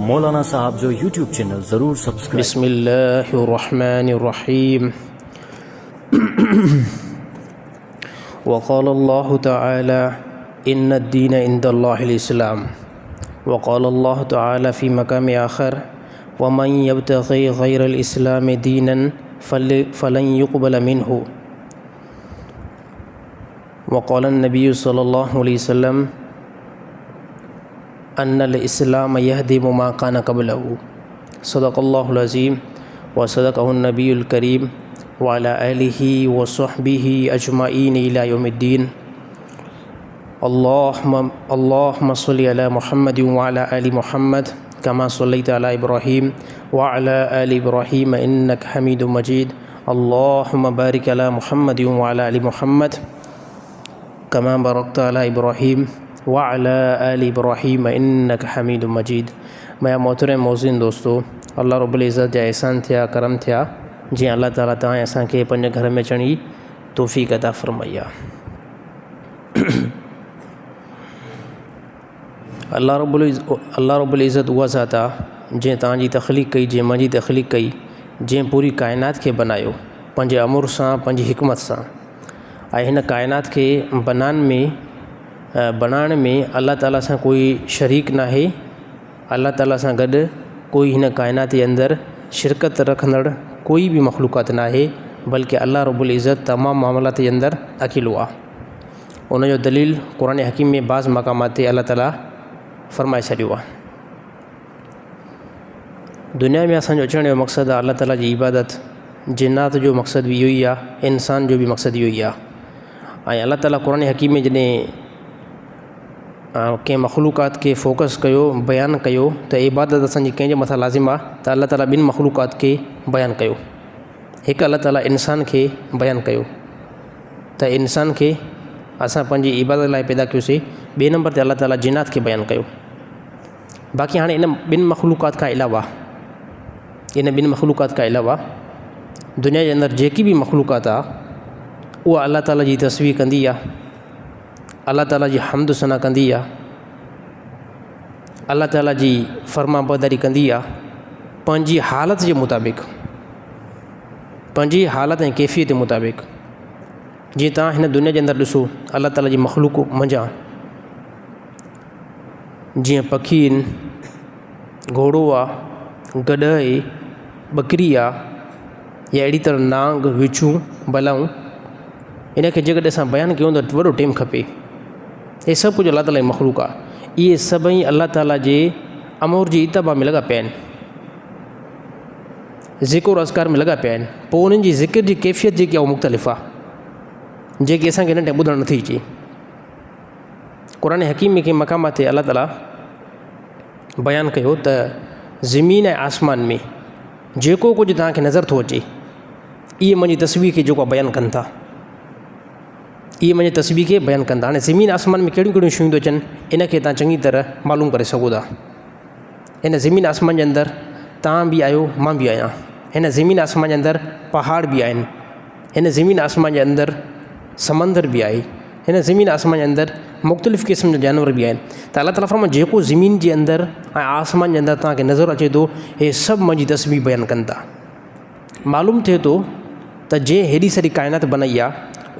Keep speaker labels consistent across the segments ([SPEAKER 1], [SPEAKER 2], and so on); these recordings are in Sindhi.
[SPEAKER 1] مولانا صاحب جو يوٽيوب چينل ضرور سبسڪرائب.
[SPEAKER 2] بسم الله الرحمن الرحيم وقال الله تعالى إن الدين عند الله الإسلام وقال الله تعالى في مقام آخر ومن يبتغي غير الإسلام دينا فلن يقبل منه وقال النبي صلى الله عليه وسلم أن الإسلام يهدم ما كان قبله صدق الله العظيم وصدقه النبي الكريم وعلى آله وصحبه أجمعين إلى يوم الدين اللهم اللهم صل على محمد وعلى آل محمد كما صليت على إبراهيم وعلى آل إبراهيم إنك حميد مجيد اللهم بارك على محمد وعلى آل محمد كما باركت على إبراهيم وعلى آل إبراهيم إنك حميد مجيد منهنجا محترم موزين دوستو الله رب العزت جا احسان ٿيا ڪرم ٿيا جيئن الله تعالي توهان ۽ اسان کي پنهنجي گهر ۾ اچڻ جي توفيق عطا فرمائي آ. الله رب الله رب العزت اها ذات آ جنهن توهان جي تخليق ڪئي جنهن منهنجي تخليق ڪئي جنهن پوري ڪائنات کي بنايو پنهنجي امر سان پنهنجي حڪمت سان ۽ هن ڪائنات کي بنائڻ ۾ بڻائڻ ۾ الله تعاليٰ سان ڪوئي شريڪ ناهي الله تعاليٰ سان گڏ ڪوئي هن ڪائنات جي اندر شرڪت رکندڙ ڪوئي به مخلوقات ناهي بلڪه الله رب العزت تمام معاملات جي اندر اڪيلو آهي ان جو دليل قرآن حڪيم ۾ بعض مقامات تي الله تعاليٰ فرمائي ڇڏيو آهي دنيا ۾ اسانجو اچڻ جو مقصد آهي الله تعاليٰ جي عبادت جنات جو مقصد به اهو ئي آهي انسان جو به مقصد اهو ئي آهي ۽ الله تعاليٰ قرآن حڪيم ۾ جڏهن ڪنهن مخلوقات کي فوڪس ڪيو بيان ڪيو ته عبادت اسانجي ڪنهن جي مٿان لازم آهي ته الله تعاليٰ ٻن مخلوقات کي بيان ڪيو هڪ الله تعاليٰ انسان کي بيان ڪيو ته انسان کي اسان پنهنجي عبادت لاء پيدا ڪيوسي ٻئي نمبر تي الله تعاليٰ جنات کي بيان ڪيو باقي هاڻي ان ٻن مخلوقات کان علاوه ان ٻن مخلوقات کان علاوه دنيا جي اندر جيڪي به مخلوقات آهي اها الله تعاليٰ جي تسبيح ڪندي آهي الله تعاليٰ جي حمد ثنا ڪندي آهي الله تعاليٰ جي فرمانبرداري ڪندي آهي پنهنجي حالت جي مطابق پنهنجي حالت ۽ ڪيفيت جي مطابق جيئن توهان هن دنيا جي اندر ڏسو الله تعاليٰ جي مخلوق منجهان جيئن پکي آهن گهوڙو آ گڏهه آهي ٻڪري آ يا اهڙي طرح نانگ وڇون بلائون ان کي جيڪڏهن اسان بيان ڪيون ته وڏو ٽيم کپي هي سڀ ڪجهه الله تعاليٰ جي مخلوق آ اهي سڀئي الله تعاليٰ جي امر جي اتباع ۾ لڳا پيا آهن ذڪر اذڪار ۾ لڳا پيا آهن پوء انهن جي ذڪر جي ڪيفيت جيڪي آهي اها مختلف آهي جيڪي اسانکي هن ٽائيم ٻڌڻ نٿي اچي قرآن حڪيم ۾ ڪنهن مقام تي الله تعاليٰ بيان ڪيو ته زمين ۽ آسمان ۾ جيڪو ڪجهه توهان کي نظر ٿو اچي اهي منهنجي تسبيح کي جيڪو بيان ڪن ٿا اهي منهنجي تسبيح کي بيان ڪن ٿا هاڻي زمين آسمان ۾ ڪهڙيون ڪهڙيون شيون ٿيون اچن ان کي توهان چڱي طرح معلوم ڪري سگهو ٿا هن زمين آسمان جي اندر توهان به آهيو مان به آهيان هن زمين آسمان جي اندر پهاڙ به آهن هن زمين آسمان جي اندر سمندر به آهي هن زمين آسمان جي اندر مختلف قسم جا جانور به آهن ته الله تعالٰي فرمائي جيڪو زمين جي اندر ۽ آسمان جي اندر توهان کي نظر اچي ٿو هي سڀ منهنجي تسبيح بيان ڪن ٿا معلوم ٿئي ٿو ته جنهن هيڏي ساري ڪائنات بنائي آهي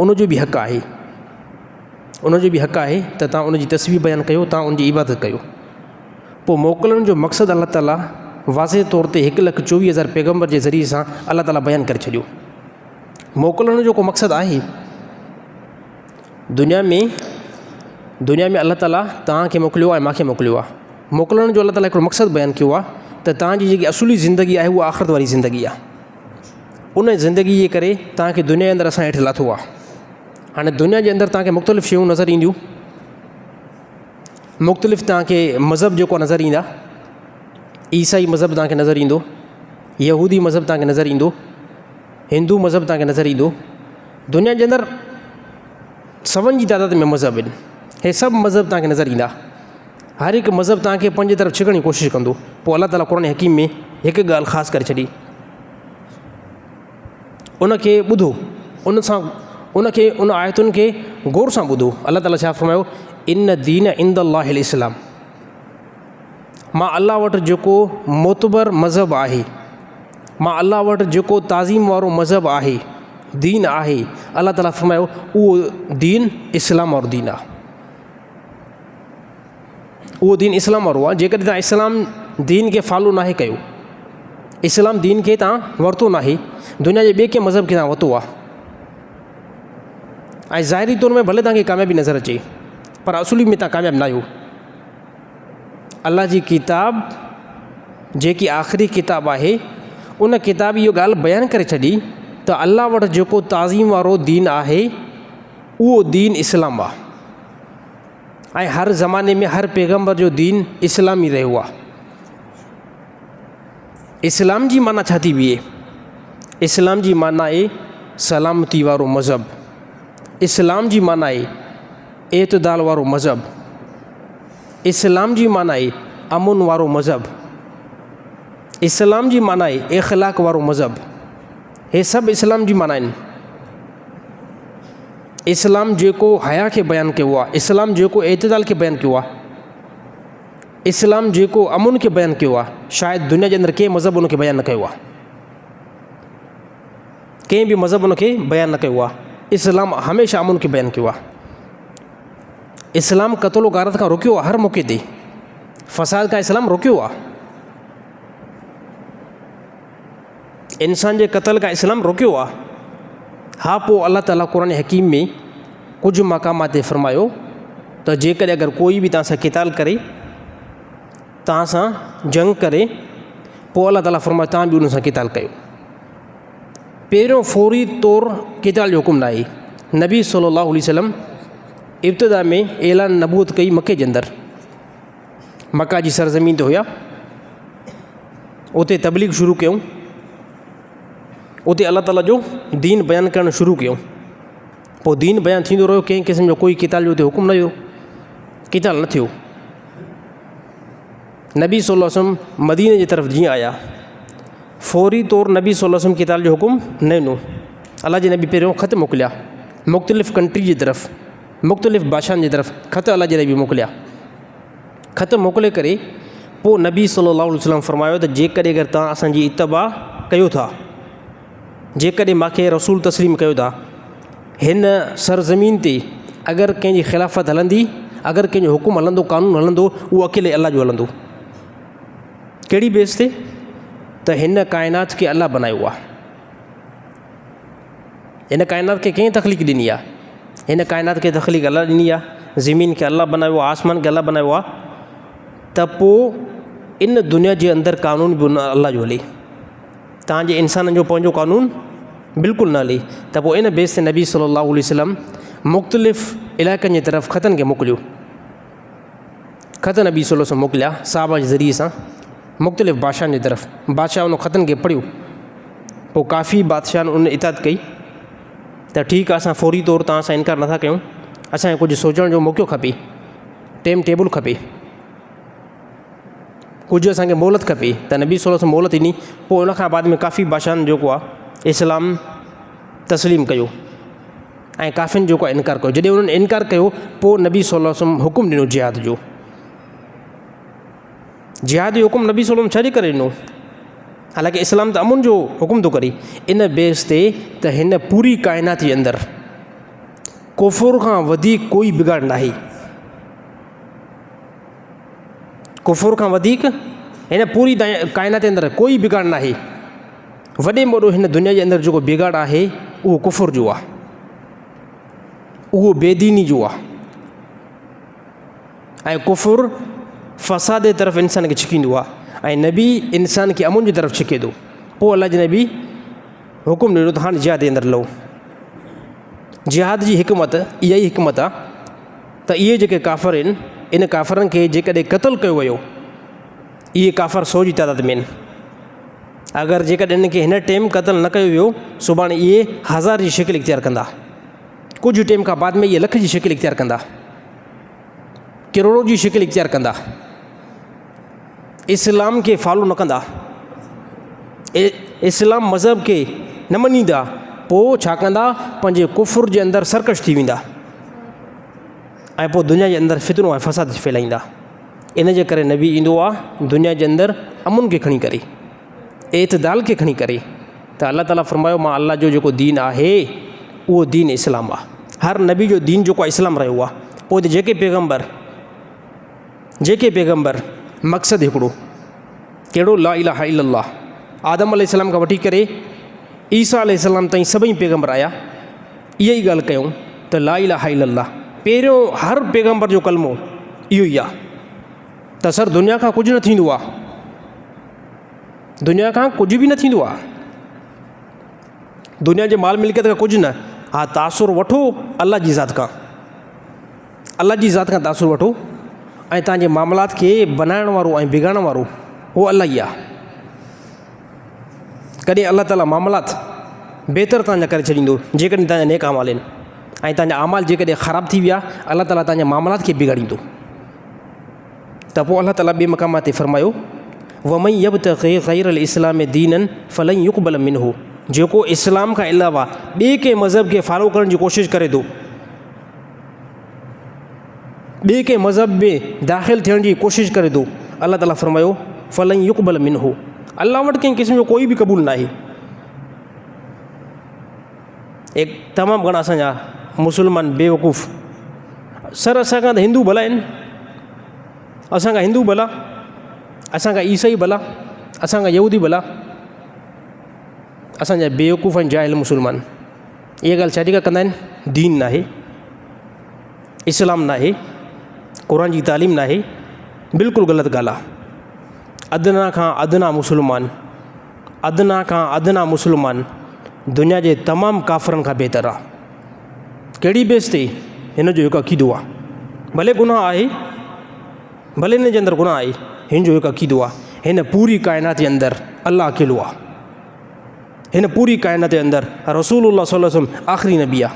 [SPEAKER 2] ان جو به حق آهي ان جو به حق آهي ته توهان ان جي تسبيح بيان ڪيو توهان ان جي عبادت ڪيو پوء موڪلڻ جو مقصد الله تعاليٰ واضح طور تي هڪ لک چوويهه هزار پيغمبر جي ذريعي سان الله تعاليٰ بيان ڪري ڇڏيو. موڪلڻ جو ڪو مقصد آهي؟ دنيا ۾ دنيا ۾ الله تعاليٰ توهان کي موڪليو آهي مان کي موڪليو آهي. موڪلڻ جو الله تعاليٰ هڪڙو مقصد بيان ڪيو آهي ته توهان جي جيڪي اصولي زندگي آهي اها آخرت واري زندگي آهي. ان زندگي جي ڪري توهان کي دنيا جي اندر اسان هيٺ لاٿو آهي. هاڻي دنيا جي اندر توهان کي مختلف شيون نظر اينديون. مختلف توهان کي مذهب جيڪو نظر ايندا عيسائي مذهب توهان کي نظر ايندو يهودي مذهب توهان کي نظر ايندو هندو مذهب توهان کي نظر ايندو دنيا جي اندر سون جي تعداد ۾ مذهب آهن هي سڀ مذهب توهان کي نظر ايندا هر هڪ مذهب توهان کي پنهنجي طرف ڇڪڻ جي ڪوشش ڪندو پوء الله تعاليٰ قرآن حڪيم ۾ هڪ ڳالهه خاص ڪري ڇڏي ان کي ٻڌو ان سان ان کي ان آيتن کي غور سان ٻڌو الله تعاليٰ ڇا فرمايو ان دين عند الله الاسلام. مان الله وٽ جيڪو معتبر مذهب آهي، مان الله وٽ جيڪو تعظيم وارو مذهب آهي، دين آهي، الله تعاليٰ فرمايو اهو دين اسلام وارو دين آهي. اهو دين اسلام وارو آهي. جيڪڏهن توهان اسلام دين کي فالو ناهي ڪيو، اسلام دين کي توهان ورتو ناهي، دنيا جي ٻئي ڪنهن مذهب کي توهان ورتو آهي ۽ ظاهري طور ۾ ڀلي توهان کي ڪاميابي نظر اچي پر اصولي ۾ توهان ڪامياب ناهيو. الله جي ڪتاب جيڪي آخري ڪتاب آهي ان ڪتاب اهو ڳالهه بيان ڪري ڇڏي ته الله وٽ جيڪو تعظيم وارو دين آهي اهو دين اسلام آهي. ۽ هر زماني ۾ هر پيغمبر جو دين اسلام ئي رهيو آهي. اسلام جي معنيٰ ڇا ٿي بيهي؟ اسلام جي معنيٰ آهي سلامتي وارو مذهب. اسلام جي معنيٰ آهي اعتدال وارو مذهب. اسلام جي معنيٰ آهي امن وارو مذهب. اسلام جي معنيٰ آهي اخلاق وارو مذهب. هي سڀ اسلام جي معنيٰ آهن. اسلام جيڪو حيا کي بيان ڪيو آهي، اسلام جيڪو اعتدال کي بيان ڪيو آهي، اسلام جيڪو امن کي بيان ڪيو آهي، شايد دنيا جي اندر ڪنهن مذهب ان کي بيان نه ڪيو آهي. ڪنهن به مذهب ان کي بيان نه ڪيو آهي. اسلام هميشه امن کي بيان ڪيو آهي. اسلام قتل و غارت کان روڪيو آهي هر موقعي تي. فساد کان اسلام روڪيو آهي. انسان جي قتل کان اسلام روڪيو آ. ها پوء الله تعالي قرآن حڪيم ۾ ڪجهه مقامات تي فرمايو ته جيڪڏهن اگر ڪوئي به توهان سان قتال ڪري توهان سان جنگ ڪري پوء الله تعالي فرمايو توهان به ان سان قتال ڪيو. پهريون فوري طور قتال جو حڪم ناهي. نبي صلي الله عليه وسلم ابتدا ۾ اعلان نبوت ڪئي مڪي جي اندر. مڪه جي سرزمين تي هيا. اتي تبليغ شروع ڪيائون. اتي الله تعاليٰ جو دين بيان ڪرڻ شروع ڪيائون. پوء دين بيان ٿيندو رهيو، ڪنهن قسم جو ڪوئي قتال جو اتي حڪم نه هيو، قتال نه ٿيو. نبي صلي الله عليه وسلم مديني جي طرف جيئن آيا، فوري طور نبي صلي الله عليه وسلم قتال جو حڪم نه ڏنو. الله جي نبي پهريون خط موڪليا مختلف ڪنٽري جي طرف، مختلف بادشاهن جي طرف خط الله جي نبي موڪليا. خط موڪلي ڪري پوء نبي صلي الله عليه وسلم فرمايو ته جيڪڏهن اگر توهان اسان جي اتباع ڪيو ٿا، جيڪڏهن مان کي رسول تسليم ڪيو ٿا، هن سرزمين تي اگر ڪنهن جي خلافت هلندي، اگر ڪنهن جو حڪم هلندو، قانون هلندو، اهو اڪيلي الله جو هلندو. ڪهڙي بيس تي؟ ته هن ڪائنات کي الله بنايو آهي. هن ڪائنات کي ڪنهن تخليق ڏني آهي؟ هن ڪائنات کي تخليق الله ڏني آهي، زمين کي الله بنايو آهي، آسمان کي الله بنايو آهي ته پوء ان دنيا جي اندر قانون به ان الله جو هلي، تان جي انسانن جو پنهنجو قانون بلڪل نه هلي. ته پوء ان بيس تي نبي صلي الله عليه وسلم مختلف علائقن جي طرف خطن کي موڪليو. خط نبي صلي الله عليه وسلم موڪليا صحابه جي ذريعي سان مختلف بادشاهن جي طرف. بادشاهه ان خطن کي پڙهيو، پوء ڪافي بادشاهن ان اطاعت ڪئي ته ٺيڪ آهي اسان فوري طور توهان سان انڪار نٿا ڪيون، اسان کي ڪجهه سوچڻ جو موقعو کپي، ٽيم ٽيبل کپي، ڪجهه اسان کي مهلت کپي. ته نبي صلي الله عليه وسلم مهلت ڏني. پوء ان کان بعد ۾ ڪافي بادشاهن جيڪو آهي اسلام تسليم ڪيو ۽ ڪافين جيڪو آهي انڪار ڪيو. جڏهن انهن انڪار ڪيو پوء نبي صلي الله عليه وسلم حڪم ڏنو جهاد جو. جهاد جو حڪم نبي صلي الله عليه وسلم ڇا جي ڪري ڏنو؟ حالانڪه اسلام ته امن جو حڪم ٿو ڪري. ان بيس تي ته هن پوري ڪائنات جي اندر ڪفر کان وڌيڪ ڪوئي بگاڙ ناهي. ڪفر کان وڌيڪ هن پوري ڪائنات جي اندر ڪوئي بگاڙ ناهي. وڏي ۾ وڏو هن دنيا جي اندر جيڪو بگاڙ آهي اهو ڪفر جو آهي، اهو بيديني جو آهي ۽ ڪفر فساد جي طرف انسان کي ڇڪيندو آهي ۽ نبي انسان کي امن جي طرف ڇڪي ٿو. پوء الله جي نبي حڪم ڏنو ته هاڻي جهاد جي اندر لهو. جهاد جي حڪمت اها ئي حڪمت آهي ته اهي جيڪي ڪافر آهن ان ڪافرن کي جيڪڏهن قتل ڪيو ويو، اهي ڪافر سو جي تعداد ۾ آهن، اگر جيڪڏهن انهن کي هن ٽيم قتل نه ڪيو ويو سڀاڻي اهي هزار جي شڪل اختيار ڪندا، ڪجهه ٽيم کان بعد ۾ اهي لک جي شڪل اختيار ڪندا، ڪروڙو جي شڪل اختيار ڪندا، اسلام کي فالو نه ڪندا، اسلام مذهب کي نه مڃيندا، پوء ڇا ڪندا پنهنجي ڪفر جي اندر سرڪش ٿي ويندا ۽ پوء دنيا جي اندر فتنو ۽ فساد ڦهلائيندا. ان جي ڪري نبي ايندو آ دنيا جي اندر امن کي کڻي ڪري، اعتدال کي کڻي ڪري ته الله تعالي فرمايو مان الله جو جيڪو دين آهي اهو دين اسلام آ. هر نبي جو دين جيڪو آ اسلام رهيو آ. پوء ته جيڪي پيغمبر جيڪي پيغمبر مقصد هڪڙو ڪهڙو لا اله الا الله آدم عليه السلام کان وٺي ڪري عيسيٰ عليه السلام تائين سڀئي پيغمبر آيا اها ئي ڳالهه ڪيون ته لا اله الا الله پهريون هر پيغمبر جو ڪلمو اهو ئي آهي ته سر دنيا کان ڪجهه نه ٿيندو آهي دنيا کان ڪجهه به نه ٿيندو آهي دنيا جي مال ملڪيت کان ڪجهه نه ها تاثر وٺو الله جي ذات کان الله جي ذات کان تاثر وٺو ۽ تان جي معاملات کي بنائڻ وارو ۽ بگاڙڻ وارو هو الله ئي آهي ڪڏهن الله تعاليٰ معاملات بهتر تان جا ڪري ڇڏيندو جيڪڏهن تان جا نيڪ اعمال آهن ۽ تان جا اعمال جيڪڏهن خراب ٿي ويا الله تعاليٰ تان جا معاملات کي بگاڙيندو ته پوء الله تعاليٰ ٻئي مقام تي فرمايو ومن يبتغي غير الاسلام دينا فلن يقبل منه جيڪو اسلام کان علاوه ٻئي ڪنهن مذهب کي فالو ڪرڻ جي ڪوشش ڪري ٿو ٻئي ڪنهن مذهب ۾ داخل ٿيڻ جي ڪوشش ڪري ٿو الله تعاليٰ فرمايو فلن يقبل منه الله وٽ ڪنهن قسم جو ڪوئي به قبول ناهي هڪ تمام گهڻا اسان جا مسلمان بيوقوف سر اسان کان ته هندو ڀلا آهن اسان کان هندو ڀلا اسان کان عيسائي ڀلا اسان کان يهودي ڀلا اسان جا بيوقوف ۽ جاهل مسلمان اها ڳالهه ڇا جي ڪري ڪندا آهن دين ناهي اسلام ناهي قرآن جي تعليم ناهي بلڪل غلط ڳالهه آهي ادنا کان ادنا مسلمان ادنا کان ادنا مسلمان دنيا جي تمام ڪافرن کان بهتر آهي ڪهڙي بيس تي هن جو هڪ عقيدو آهي ڀلي گناهه آهي ڀلي هن جي اندر گناهه آهي هن جو هڪ عقيدو آهي هن پوري ڪائنات جي اندر الله اڪيلو آهي هن پوري ڪائنات جي اندر رسول الله صلي الله عليه وسلم آخري نبي آ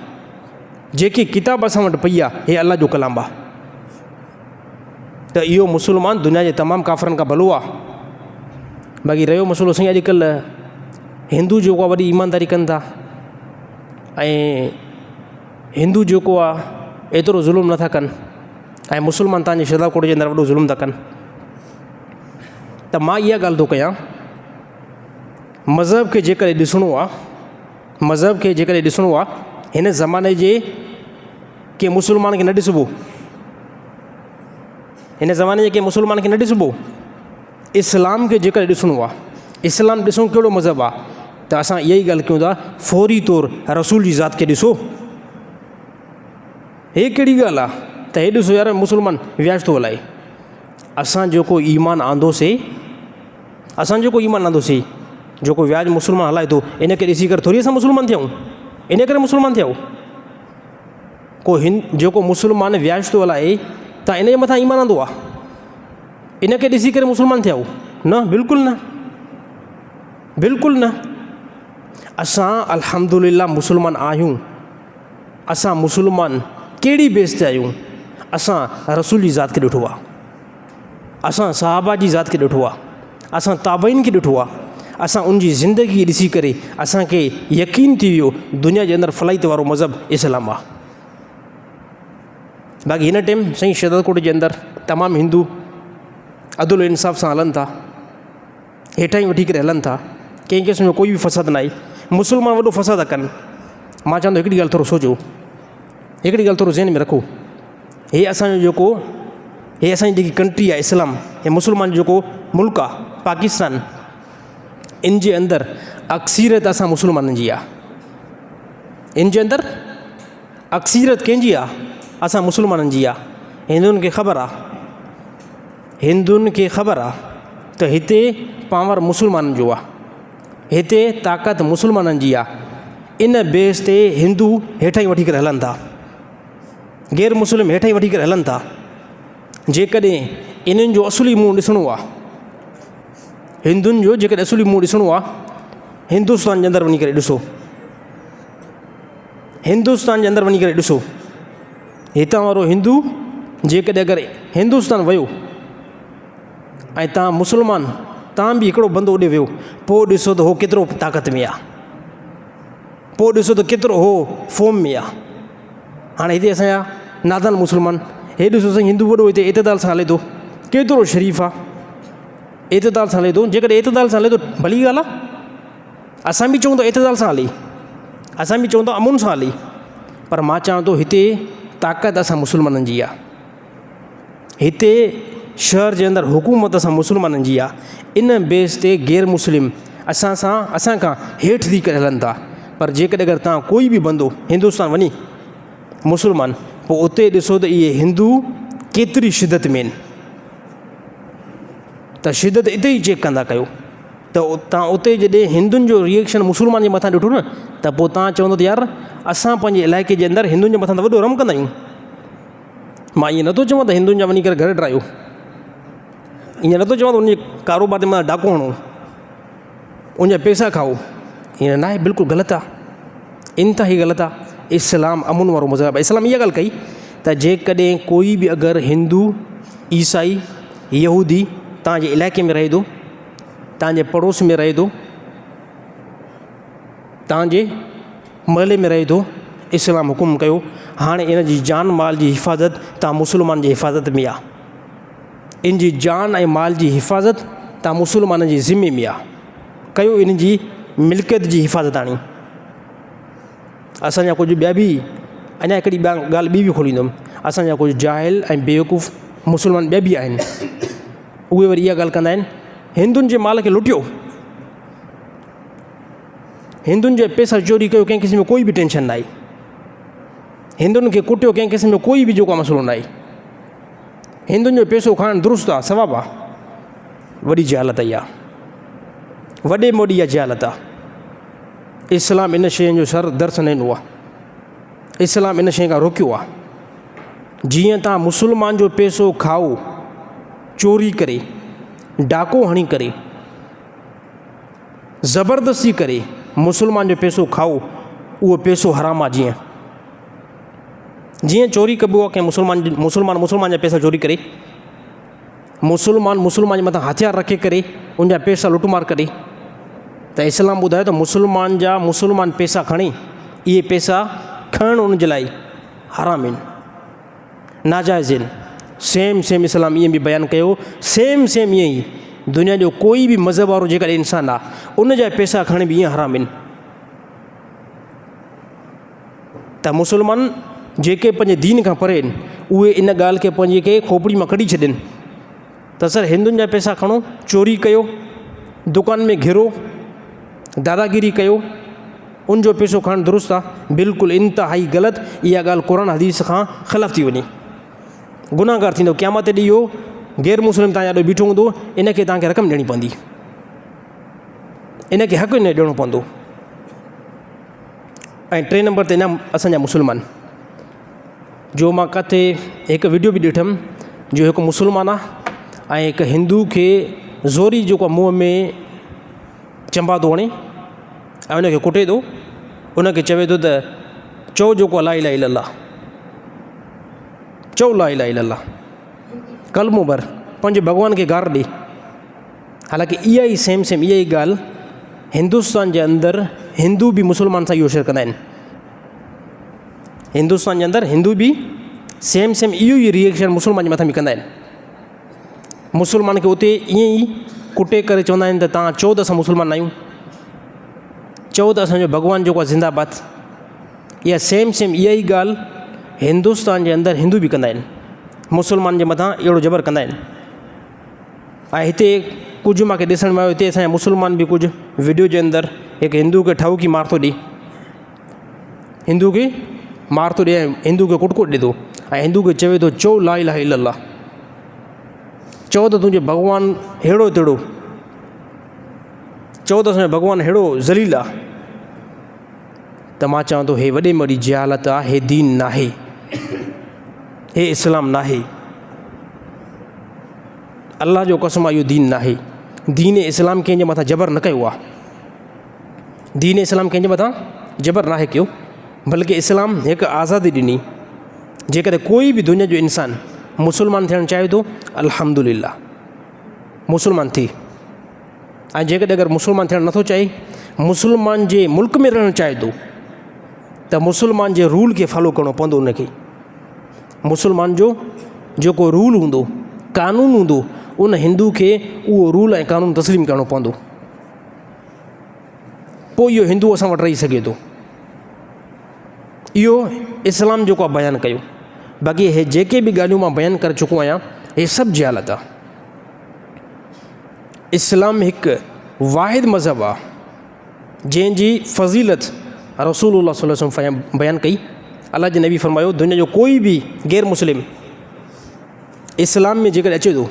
[SPEAKER 2] جيڪي ڪتاب اسان وٽ پئي آ هي الله جو ڪلام آ ته اهو مسلمان دنيا جي تمام ڪافرن کان ڀلو آ باقي رهيو مسئلو سائين اڄڪلهه هندو جيڪو آ وڏي ايمانداري ڪن ٿا ۽ هندو جيڪو آ ايترو ظلم نٿا ڪن ۽ مسلمان تانجي شهزاد ڪوٽ جي اندر وڏو ظلم ٿا ڪن ته مان اها ڳالهه ٿو ڪيان مذهب کي جيڪڏهن ڏسڻو آ مذهب کي جيڪڏهن ڏسڻو آ هن زماني جي ڪنهن مسلمان کي نه ڏسبو هن زماني جي ڪنهن مسلمان کي نه ڏسبو اسلام کي جيڪڏهن ڏسڻو آ اسلام ڏسون ڪهڙو مذهب آ ته اسان اها ئي ڳالهه ڪيون ٿا فوري طور رسول جي ذات کي ڏسو هي ڪهڙي ڳالهه آ ته هي ڏسو يار مسلمان وياج ٿو هلائي اسان جيڪو ايمان آندوسي اسان جيڪو ايمان آندوسي، جيڪو وياج مسلمان هلائي ٿو، ان کي ڏسي ڪري ٿوري اسان مسلمان ٿيا آهيون. ان ڪري مسلمان ٿيا آهيون. ڪو هن جيڪو مسلمان وياج ٿو هلائي ته ان جي مٿان ايمان آندو آهي. ان کي ڏسي ڪري مسلمان ٿيا آهيون. نه بلڪل نه. بلڪل نه. اسان الحمدلله مسلمان آهيون. اسان مسلمان ڪهڙي بيس تي آهيون؟ اسان رسول جي ذات کي ڏٺو آهي. اسان صحابه جي ذات کي ڏٺو آهي، اسان تابعين کي ڏٺو آهي، اسان ان جي زندگي کي ڏسي ڪري اسان کي يقين ٿي ويو دنيا جي اندر فلاحيت وارو مذهب اسلام آهي. باقي هن ٽيم سائين شهداد ڪوٽ جي اندر تمام هندو عدل انصاف سان هلن ٿا، هيٺان ئي وٺي ڪري هلن ٿا، ڪنهن قسم جو ڪوئي به فساد ناهي، مسلمان وڏو فساد ٿا ڪن. مان چوان ٿو هڪڙي ڳالهه ٿورو سوچو، هڪڙي ڳالهه ٿورو ذهن ۾ رکو. هي اسان جو جيڪو هي اسان جي جيڪي ڪنٽري آهي اسلام هي مسلمان جو جيڪو ملڪ آهي پاڪستان ان جي اندر اڪثريت اسان مسلمانن جي آهي ان جي اندر اڪثريت ڪنهن جي آهي اسان مسلمانن جي آهي هندن کي خبر آهي هندن کي خبر آهي ته هتي پاور مسلمانن جو آهي هتي طاقت مسلمانن جي آهي ان بيس تي هندو هيٺ ئي وٺي ڪري هلن ٿا غير مسلم هيٺ ئي وٺي ڪري هلن ٿا. جيڪڏهن انهن جو اصلي منهن ڏسڻو آ، هندن جو جيڪڏهن اصلي منهن ڏسڻو آ، هندستان جي اندر وڃي ڪري ڏسو. هندستان جي اندر وڃي ڪري ڏسو. هتان وارو هندو جيڪڏهن اگر هندستان ويو ۽ تان مسلمان تان به هڪڙو بندو اڏي ويو پوء ڏسو ته هو ڪيترو طاقت ۾ آ. پوء ڏسو ته ڪيترو هو فارم ۾ آ. هاڻي هتي اسان جا نادان مسلمان هي ڏسو سائين هندو وڏو هتي اعتدال سان هلي ٿو ڪيترو شريف آ، اعتدال سان هلي ٿو. جيڪڏهن اعتدال سان هلي ٿو ڀلي ڳالهه آ، اسان به چئون ٿا اعتدال سان هلي، اسان به چئون ٿا امن سان هلي، پر مان چوان ٿو هتي طاقت اسان مسلمانن جي آ، هتي شهر جي اندر حڪومت اسان مسلمانن جي آ، ان بيس تي غير مسلم اسان سان اسان کان هيٺ ٿي ڪري هلن ٿا. پر جيڪڏهن اگر تان ڪوئي به بندو هندستان وڃي مسلمان، پوء اتي ڏسو ته اهي هندو ڪيتري شدت ۾ آهن. ته شدت اتي ئي چيڪ ڪندا ڪيو ته تان اتي جڏهن هندن جو ريئيڪشن مسلمان جي مٿان ڏٺو نه ته پوء تان چوندو ته يار اسان پنهنجي علائقي جي اندر هندن جي مٿان ته وڏو رحم ڪندا آهيون. مان ائين نٿو چوان ته هندن جا وڃي ڪري گهر ڊاهيو، ائين نٿو چوان ته ان جي ڪاروبار تي مٿان ڊاڪو هڻو، ان جا پئسا کائو، ائين ناهي، بلڪل غلط آهي، انتهائي غلط آهي. اسلام امن وارو مذهب آهي. اسلام اها ڳالهه ڪئي ته جيڪڏهن ڪوئي به اگر هندو، عيسائي، يهودي توهان جي علائقي ۾ رهي ٿو، توهان جي پڙوس ۾ رهي ٿو، توهان جي محلي ۾ رهي ٿو، اسلام حڪم ڪيو هاڻي ان جي جان مال جي حفاظت توهان مسلمان جي حفاظت ۾ آ، ان جي جان ۽ مال جي حفاظت توهان مسلمانن جي ذمي ۾ آ، ڪيو ان جي ملڪيت جي حفاظت. آڻي اسان جا ڪجهه ٻيا به اڃا هڪڙي ٻيا ڳالهه ٻي به کوليندم، اسان جا ڪجهه جاهل ۽ بيوقوف مسلمان ٻيا به آهن، اهي وري اها ڳالهه ڪندا آهن هندن جي مال کي لٽيو، هندن جا پئسا چوري ڪيو، ڪنهن قسم جو ڪوئي به ٽينشن ناهي، هندن کي ڪٽيو، ڪنهن قسم جو ڪوئي به جيڪو مسئلو ناهي، هندن جو پئسو کائڻ درست آ، ثواب آ. وڏي جهالت اها، وڏي ۾ وڏي اها جهالت آ. اسلام ان شين جو سر درس نه ڏنو آ، اسلام ان شين کان روڪيو آ. جيئن تان مسلمان جو پئسو کائو، چوري ڪري، ڊاڪو هڻي ڪري، زبردستي ڪري مسلمان جو پئسو کائو، اهو پئسو حرام آ. جيئن جيئن چوري ڪبو آ ڪنهن مسلمان، مسلمان مسلمان جا پئسا چوري ڪري، مسلمان مسلمان جي مٿان هٿيار رکي ڪري ان جا پئسا لٽ مار ڪري، ته اسلام ٻڌايو ته مسلمان جا مسلمان پئسا کڻي، اهي پئسا کڻڻ ان جي لاء حرام آهن، ناجائز آهن. سيم سيم اسلام ائين به بيان ڪيو، سيم سيم ائين ئي دنيا جو ڪوئي به مذهب وارو جيڪڏهن انسان آ، ان جا پئسا کڻڻ به ائين حرام آهن. ته مسلمان جيڪي پنهنجي دين کان پري آهن، اهي ان ڳالهه کي پنهنجي کي کوپڙي مان ڪڍي ڇڏين ته سر هندن جا پئسا کڻو، چوري ڪيو، دڪان ۾ گهرو، داداگيري ڪيو، ان جو پئسو کڻڻ درست آ؟ بلڪل انتهائي غلط. اها ڳالهه قرآن حديث کان خلاف ٿي وڃي، گناهگار ٿيندو. قيامت ڏينهن اهو غير مسلم تان آڏو بيٺو هوندو، ان کي تان کي رقم ڏيڻي پوندي، ان کي حق نه ڏيڻو پوندو. ۽ ٽئين نمبر تي اڃا اسان جا مسلمان، جو مان ڪٿي هڪ وڊيو به ڏٺم جو هڪ مسلمان آ ۽ هڪ هندو کي زوري جيڪو آ منهن ۾ چنبا ٿو هڻي ۽ ان کي ڪٽي ٿو، ان کي چوي ٿو ته چئو جيڪو آ لا اله الا الله، چئو لا اله الا الله، ڪلمو ڀر، پنهنجي ڀڳوان کي گار ڏي. حالانڪه اها ئي سيم سيم اها ئي ڳالهه هندستان جي اندر هندو به مسلمان سان اهو شيئر ڪندا آهن. هندستان جي اندر هندو به سيم سيم اهو ئي ريئيڪشن مسلمان جي مٿان به ڪندا آهن. مسلمان کي اتي ائين ئي ڪٽي ڪري چوندا آهن ته تان چئو ته اسان مسلمان نه آهيون، چئو ته اسانجو ڀڳوان جيڪو آهي زنده باد. اها سيم سيم اها ئي ڳالهه هندستان جي اندر هندو به ڪندا آهن، مسلمان جي مٿان اهڙو جبر ڪندا آهن. ۽ هتي ڪجهه مانکي ڏسڻ ۾ آيو هتي اسان جا مسلمان به ڪجهه وڊيو جي اندر هڪ هندو کي ٺاهوڪي مار ٿو ڏي، هندو کي مار ٿو ڏي ۽ هندو کي ڪٽڪو ڏي ٿو ۽ هندو کي چوي ٿو چئو لا اله الا الله، چئو ته تنهنجو ڀڳوان ههڙو تهڙو، چئو ته اسانجو ڀڳوان ههڙو ذليل آ. ته مان چوان ٿو هي وڏي ۾ وڏي جهالت آ، هي دين ناهي، هي اسلام ناهي. الله جو قسم آ اهو دين ناهي. دين اسلام ڪنهن جي مٿان جبر نه ڪيو آ، دين اسلام ڪنهن جي مٿان جبر ناهي ڪيو، بلڪه اسلام هڪ آزادي ڏني. جيڪڏهن ڪوئي به دنيا جو انسان مسلمان ٿيڻ چاهي ٿو، الحمدلله مسلمان ٿي، ۽ جيڪڏهن اگر مسلمان ٿيڻ نٿو چاهي، مسلمان جي ملڪ ۾ رهڻ چاهي ٿو ته مسلمان جي رول کي فالو ڪرڻو پوندو. ان کي مسلمان جو جيڪو رول هوندو، قانون هوندو ان هندو کي اهو رول ۽ قانون تسليم ڪرڻو پوندو. پوء اهو هندو اسان وٽ رهي سگهي ٿو. اهو اسلام جيڪو آهي بيان ڪيو. باقي هي جيڪي به ڳالهيون مان بيان ڪري چڪو آهيان هي سڀ جهالت آهي. اسلام هڪ واحد مذهب آهي جنهن جي فضيلت رسول الله صلي الله عليه وسلم بيان ڪئي. الله جي نبي فرمايو دنيا جو ڪوئي به غير مسلم اسلام ۾ جيڪڏهن اچي ٿو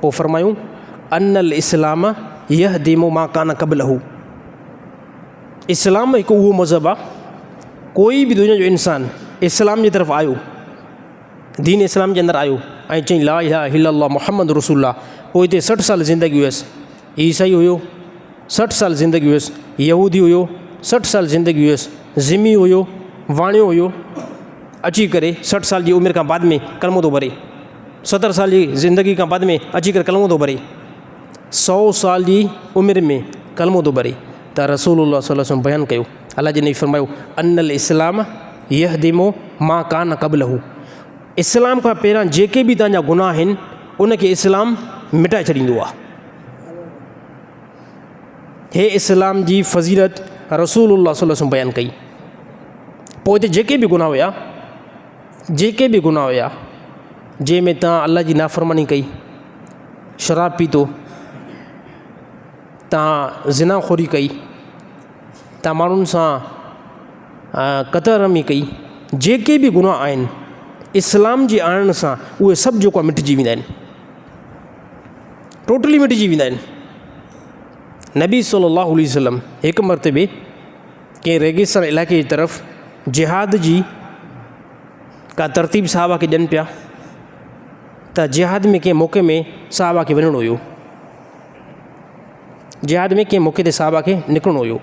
[SPEAKER 2] پوء فرمايون ان الاسلام يهدم ما ڪان قبله اسلام هڪ اهو مذهب آهي ڪوئي به دنيا جو انسان اسلام جي طرف آيو دين اسلام جي اندر آيو ۽ چئي لا اله الا الله محمد رسول الله پوء هتي 60 سال زندگي هيس عيسائي هيو 60 سال زندگي هيس يهودي هيو 60 سال زندگي هيس ذمي هيو واڻيو هيو اچي ڪري 60 سال جي عمر کان بعد ۾ ڪلمو ٿو ڀري 70 سال جي زندگي کان بعد ۾ اچي ڪري ڪلمو ٿو ڀري 100 سال جي عمر ۾ ڪلمو ٿو ڀري ته رسول الله صلي الله عليه وسلم بيان ڪيو الله جي نبي فرمايو ان الاسلام يهدم ما ڪان قبله اسلام کان پهريان جيڪي به تنهنجا گناهه آهن ان کي اسلام مٽائي ڇڏيندو آهي. هي اسلام جي فضيلت رسول الله صلي الله عليه وسلم بيان ڪئي. پوء هتي جيڪي به گناهه هيا جيڪي به گناهه هيا جنهن ۾ تان الله جي نافرماني ڪئي شراب پيتو تان زنا خوري ڪئي تان ماڻهن سان قطع رحمي ڪئي جيڪي به گناهه آهن اسلام جي آڻڻ سان اهي سڀ جيڪو آهي مٽجي ويندا آهن ٽوٽلي مٽجي ويندا آهن نبي صلي الله عليه وسلم هڪ مرتبي ڪنهن ريگستان علائقي جي طرف جهاد جي ڪا ترتيب صحابه کي ڏين پيا ته جهاد ۾ ڪنهن موقعي ۾ صحابه کي وڃڻو هيو جهاد ۾ ڪنهن موقعي تي صحابه کي نڪرڻو هيو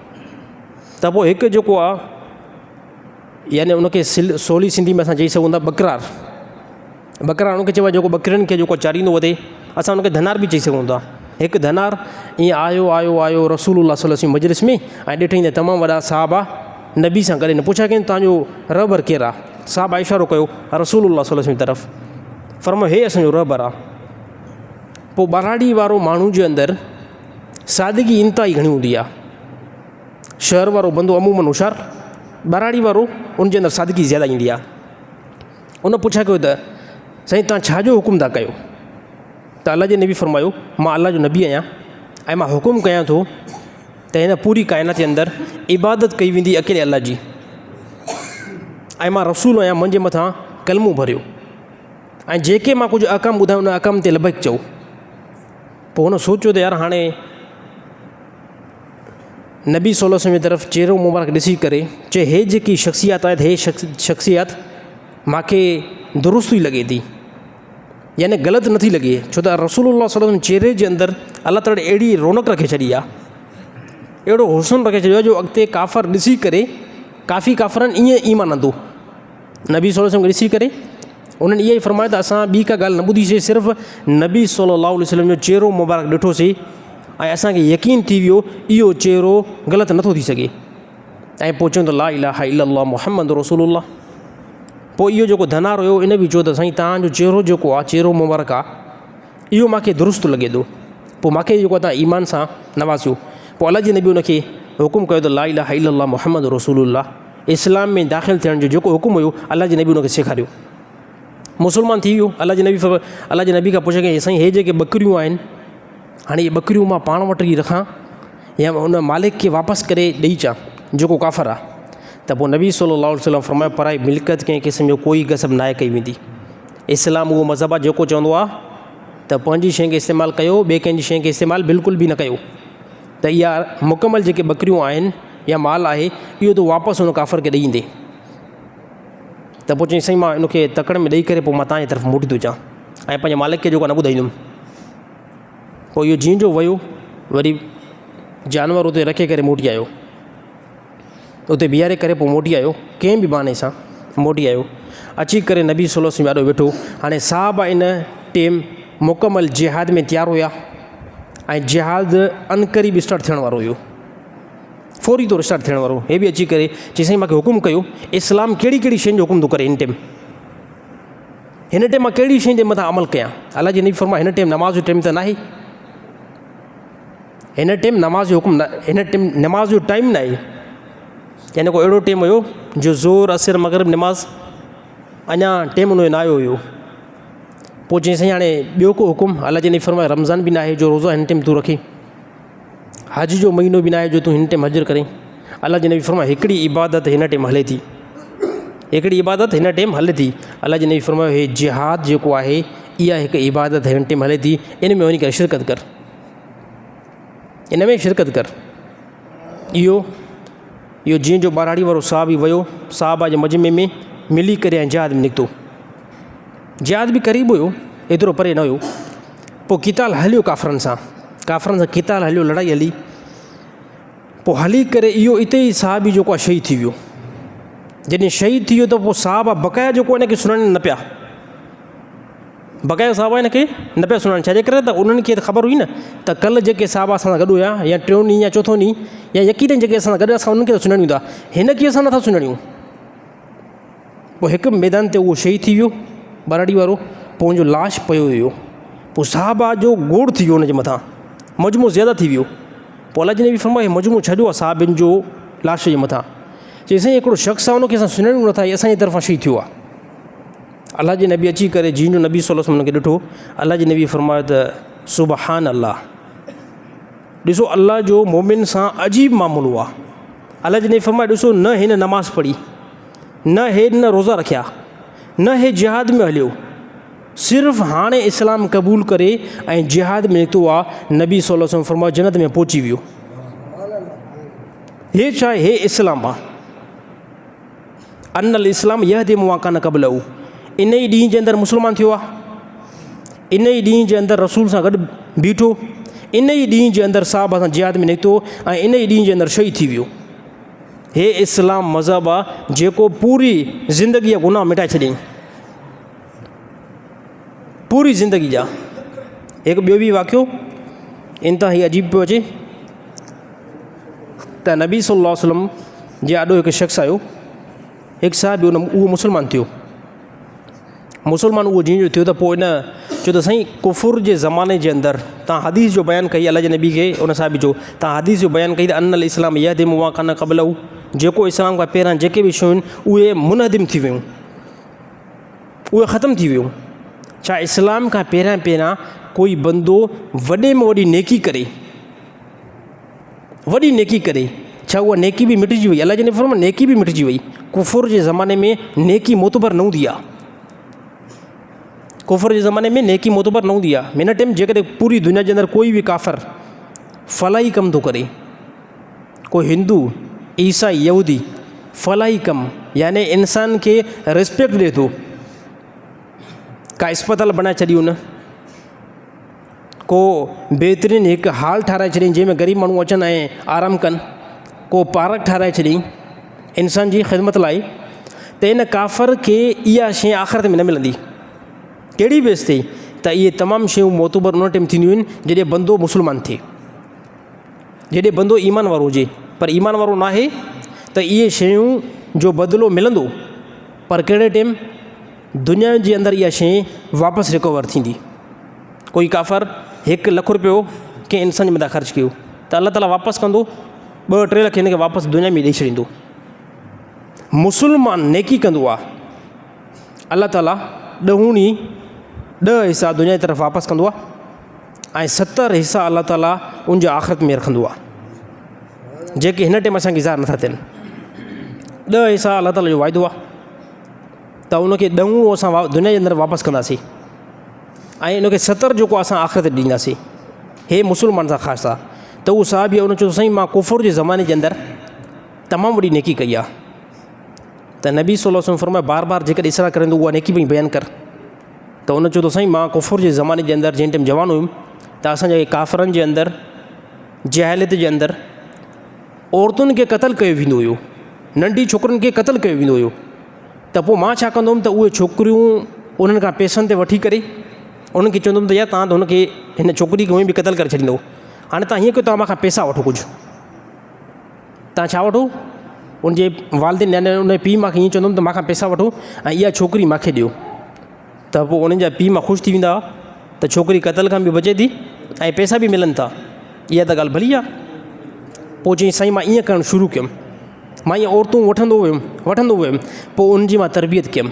[SPEAKER 2] ته پوء هڪ جيڪو آ يعني ان کي سولي سنڌي ۾ اسان چئي سگهون ٿا ٻڪرار ٻڪرار ان کي چئبو آهي جيڪو ٻڪرين کي جيڪو چاريندو وتي اسان ان کي ڌنار به چئي سگهون ٿا هڪ ڌنار ائين آيو آيو آيو رسول الله صلي الله عليه وسلم مجلس ۾ ۽ ڏٺائين ته تمام وڏا صحابه نبي سان گڏ آهن پڇا ڪين توهان جو رهبر ڪير آهي صحابه اشارو ڪيو رسول الله صلي الله عليه وسلم طرف فرمايو هي اسان جو رهبر آهي پوء ٻهراڙي وارو ماڻهو جي اندر سادگي انتهائي گهڻي هوندي آهي شهر وارو بندو عمومن هوشيار ٻهراڙي وارو ان جي اندر سادگي زياده ايندي آهي ان پڇا ڪيو ته سائين توهان ڇا جو حڪم ٿا ڪيو ته الله جي نبي فرمايو مان الله جو نبي آهيان ۽ مان حڪم ڪيان ٿو ته هن پوري ڪائنات جي اندر عبادت ڪئي ويندي اڪيلي الله جي ۽ مان رسول آهيان منهنجي مٿان ڪلمو ڀريو ۽ جيڪي مان ڪجهه احڪام ٻڌايو ان احڪام تي لبيڪ چئو پوء هن سوچيو ته يار هاڻي نبي صلي الله عليه وسلم جي طرف چهرو مبارڪ ڏسي ڪري چي هي جيڪي شخصيات آهي هي شخصيات مانکي درست ئي لڳي ٿي يعني غلط نٿي لڳي ڇو ته رسول الله صلي الله عليه وسلم چهري جي اندر الله تعالي اهڙي رونق رکي ڇڏي آهي اهڙو حسن رکي ڇڏيو آهي جو اڳتي ڪافر ڏسي ڪري ڪافي ڪافرن ائين ايمان آندو نبي صلي الله عليه وسلم کي ڏسي ڪري انهن اها ئي فرمايو ته اسان ٻي ڪا ڳالهه نه ٻڌيسي صرف نبي صلي الله عليه وسلم جو چهرو مبارڪ ڏٺوسي ۽ اسانکي يقين ٿي ويو اهو چهرو غلط نٿو ٿي سگهي ۽ پوء چون ته لا اله الا الله محمد رسول الله پوء اهو جيڪو ڌنار هيو ان به چيو ته سائين تان جو چهرو جيڪو آهي چهرو مبارڪ آهي اهو مانکي درست لڳي ٿو پوء مانکي جيڪو تان ايمان سان نوازيو پوء الله جي نبي ان کي حڪم ڪيو ته لا اله الا الله محمد رسول الله اسلام ۾ داخل ٿيڻ جو جيڪو حڪم هيو الله جي نبي ان کي سيکاريو. مسلمان ٿي ويو. الله جي نبي الله جي نبي کان پڇيو ڪي سائين هي جيڪي ٻڪريون آهن هاڻي اهي ٻڪريون مان پاڻ وٽ ئي رکان يا ان مالڪ کي واپس ڪري ڏئي اچان جيڪو ڪافر آهي ته پوء نبي صلي الله عليه وسلم فرمايو پرائي ملڪيت ڪنهن قسم جو ڪوئي غصب ناهي ڪئي ويندي. اسلام اهو مذهب آهي جيڪو چوندو آهي ته پنهنجي شيء کي استعمال ڪيو ٻئي ڪنهن جي شيء کي استعمال بلڪل به نه ڪيو ته اها مڪمل جيڪي ٻڪريون آهن يا مال آهي اهو تون واپس ان ڪافر کي ڏئي ايندين ته پوء چيائين سائين مان ان کي تڪڙ ۾ ڏئي ڪري پوء مان توهان جي طرف موٽي ٿو اچان ۽ پنهنجي مالڪ کي جيڪو نه ٻڌائيندم پوء اهو جيئن جو ويو وري جانور اتي رکي ڪري موٽي آيو اتي بيهاري ڪري پوء موٽي آيو ڪنهن به بهاني سان موٽي آيو اچي ڪري نبي صلي الله عليه وسلم آڏو ويٺو هاڻي صحابه ان ٽيم مڪمل جهاد ۾ تيار هيا ۽ جهاد عنقريب اسٽارٽ ٿيڻ وارو هيو فوري طور اسٽارٽ ٿيڻ وارو هي به اچي ڪري چي سائين مانکي حڪم ڪيو اسلام ڪهڙي ڪهڙي شين جو حڪم ٿو ڪري هن ٽيم هن ٽيم مان ڪهڙي شيء جي مٿان عمل ڪيان؟ الله جي نبي فرمايو هن ٽيم نماز جو ٽيم ته ناهي. هن ٽيم نماز جو حڪم نه هن ٽيم نماز جو ٽائيم ناهي. يعني ڪو اهڙو ٽيم هيو جو ظهر عصر مغرب نماز اڃا ٽيم ان جو نه آيو هيو. پوء چيائين سائين هاڻي ٻيو ڪو حڪم؟ الله جي نبي فرمايو رمضان به ناهي جو روزا هن ٽيم تون رکين. حج جو مهينو به ناهي جو تون هن ٽيم حج ڪرين. الله جي نبي فرمايو هڪڙي عبادت هن ٽيم هلي ٿي. هڪڙي عبادت هن ٽيم هلي ٿي. الله جي نبي فرمايو هي جهاد جيڪو آهي اها هڪ عبادت هن ٽيم هلي ٿي ان ۾ وڃي ڪري شرڪت ڪر. ان ۾ شرڪت ڪر. اهو اهو جيئن جو ٻهراڙي وارو صحابي ويو صحابه جي مجمعي ۾ ملي ڪري ۽ جهاد ۾ نڪتو. جهاد به قريب هيو ايترو پري نه هيو. پوء قتال هليو ڪافرن سان. ڪافرن سان قتال هليو لڙائي هلي. پوء هلي ڪري اهو اتي ئي صحابي جيڪو آهي شهيد ٿي ويو. جڏهن شهيد ٿي ويو ته پوء صحابه بقايا جيڪو هن کي سڃاڻن نه پيا. بقايا صحابه هن کي نه پيا سڃاڻن ڇاجي ڪري ته انهن کي ته خبر هئي نه ته ڪلهه جيڪي صحابه اسان سان گڏ هيا يا ٽيون ڏينهن يا چوٿون ڏينهن يا يقينن جيڪي اسان سان گڏ اسان انهن کي ته سڃاڻيون ٿا هن کي اسان نٿا سڃاڻيون. پوء هڪ ميدان تي اهو شهيد ٿي ويو ٻهراڙي وارو پوء ان جو لاش پيو هيو پوء صحابه جو گوڙ ٿي ويو ان جي مٿان مجمعو زياده ٿي ويو پوء الله جي نبي فرمايو هي مجمعو ڇا جو آهي صحابين جو لاش جي مٿان چيائين سائين هڪڙو شخص آهي ان کي اسان سڃاڻيون نٿا هي اسان جي طرفان شهيد ٿيو آهي الله جي نبي اچي ڪري جيئن جو نبي صلي الله عليه وسلم ان کي ڏٺو الله جي نبي فرمايو ته سبحان الله ڏسو الله جو مومن سان عجيب معاملو آهي الله جي نبي فرمايو ڏسو نه هن نماز پڙهي نه هي نه روزا رکيا نه هي جهاد ۾ هليو صرف هاڻي اسلام قبول ڪري ۽ جهاد ۾ نڪتو آ نبي صلي الله عليه وسلم فرمايو جنت ۾ پهچي ويو هي ڇا هي اسلام آ ان الاسلام يهدم ما كان قبله ان ئي ڏينهن جي اندر مسلمان ٿيو آ ان ئي ڏينهن جي اندر رسول سان گڏ بيٺو ان ئي ڏينهن جي اندر صحابه سان جهاد ۾ نڪتو ۽ ان ئي ڏينهن جي اندر شهيد ٿي ويو هي اسلام مذهب آ جيڪو پوري زندگي جا گناهه مٽائي ڇڏيائين. پوري زندگي جا. هڪ ٻيو به واقعو انتهائي عجيب پيو اچي ته نبي صلي الله عليه وسلم جي آڏو هڪ شخص آيو هڪ صاحب ان اهو مسلمان ٿيو مسلمان اهو جيئن جو ٿيو ته پوء ان چيو ته سائين ڪفر جي زماني جي اندر تان حديث جو بيان ڪئي الله جي نبي کي ان صاحب جو تان حديث جو بيان ڪئي ته ان الاسلام يهدم ما كان قبله جيڪو اسلام کان پهريان جيڪي به شيون اهي منهدم ٿي ويون اهي ختم ٿي ويون ڇا اسلام کان پهريان پهريان ڪوئي بندو وڏي ۾ وڏي نيڪي ڪري وڏي نيڪي ڪري ڇا اها نيڪي به مٽجي وئي الله جي نبي فرمايو نيڪي به مٽجي وئي ڪفر جي زماني ۾ نيڪي معتبر نه هوندي آهي ڪفر جي زماني ۾ نيڪي معتبر نه هوندي آهي هن ٽيم جيڪڏهن پوري دنيا جي اندر ڪوئي به ڪافر فلاحي ڪم ٿو ڪري ڪو هندو عيسائي يهودي فلاحي ڪم يعني انسان کي ريسپيڪٽ ڏي ٿو ڪا اسپتال بنائي ڇڏي ان ڪو بهترين هڪ هال ٺاراهي ڇڏيائين جنهن ۾ غريب ماڻهو اچن ۽ آرام ڪن ڪو پارڪ ٺاراهي ڇڏيائين انسان جي خدمت لاء ته ان ڪافر کي اها شيء آخرت ۾ نه ملندي ڪهڙي بيس تي ته اهي تمام شيون معتبر ان ٽيم ٿينديون آهن جڏهن بندو مسلمان ٿئي جڏهن بندو ايمان وارو هجي پر ايمان وارو ناهي ته اهي شيون جو بدلو ملندو پر ڪهڙي ٽيم دنيا جي اندر اها شيء واپس رڪور ٿيندي. ڪوئي ڪافر هڪ لک روپيو ڪنهن انسان جي مٿان خرچ ڪيو ته الله تعاليٰ واپس ڪندو ٻه ٽي لک هن کي واپس دنيا ۾ ڏئي ڇڏيندو. مسلمان نيڪي ڪندو آهي الله تعاليٰ ڏهوڻي ڏهه حصا دنيا جي طرف واپس ڪندو آهي ۽ ستر حصا الله تعاليٰ ان جي آخرت ۾ رکندو آهي جيڪي هن ٽيم اسانکي ظاهر نٿا ٿين. ڏهه حصا الله تعاليٰ جو واعدو آهي. ته ان کي ڏهوڻو اسان دنيا جي اندر واپس ڪنداسين ۽ ان کي ستر جيڪو اسان آخرت ڏينداسين هي مسلمان سان خاص آ ته اهو صحابي ان چيو سائين مان ڪفر جي زماني جي اندر تمام وڏي نيڪي ڪئي آ ته نبي صلي الله عليه وسلم فرمايو بار بار جيڪڏهن اصرار ڪرين ته اها نيڪي پئي بيان ڪر ته ان چيو ته سائين مان ڪفر جي زماني جي اندر جنهن ٽيم جوان هيم ته اسانجي ڪافرن جي اندر جهالت جي اندر عورتن کي قتل ڪيو ويندو هيو ننڍي ڇوڪرين کي قتل ڪيو ويندو هيو ته پوء مان ڇا ڪندو هيم ته اهي ڇوڪريون انهن کان پئسن تي وٺي ڪري انهن کي چوندو هيم ته يار توهان ته هن کي هن ڇوڪري کي هونئن به قتل ڪري ڇڏيندو هاڻي توهان هيئن ڪيو توهان مون کان پئسا وٺو ڪجهه توهان ڇا وٺو ان جي والدين يعني ان جي پيء ماء کي ائين چوندو هيم ته مون کان پئسا وٺو ۽ اها ڇوڪري مون کي ڏيو. ته پوء انهن جا پيء ماء خوش ٿي ويندا هئا ته ڇوڪري قتل کان به بچي ٿي ۽ پئسا به ملن ٿا. اها ته ڳالهه ڀلي آهي. پوء چيائين سائين مان ائين ڪرڻ شروع ڪيم. مان ائين عورتون وٺندو ويم وٺندو ويم پوء انهن جي مان تربيت ڪيم.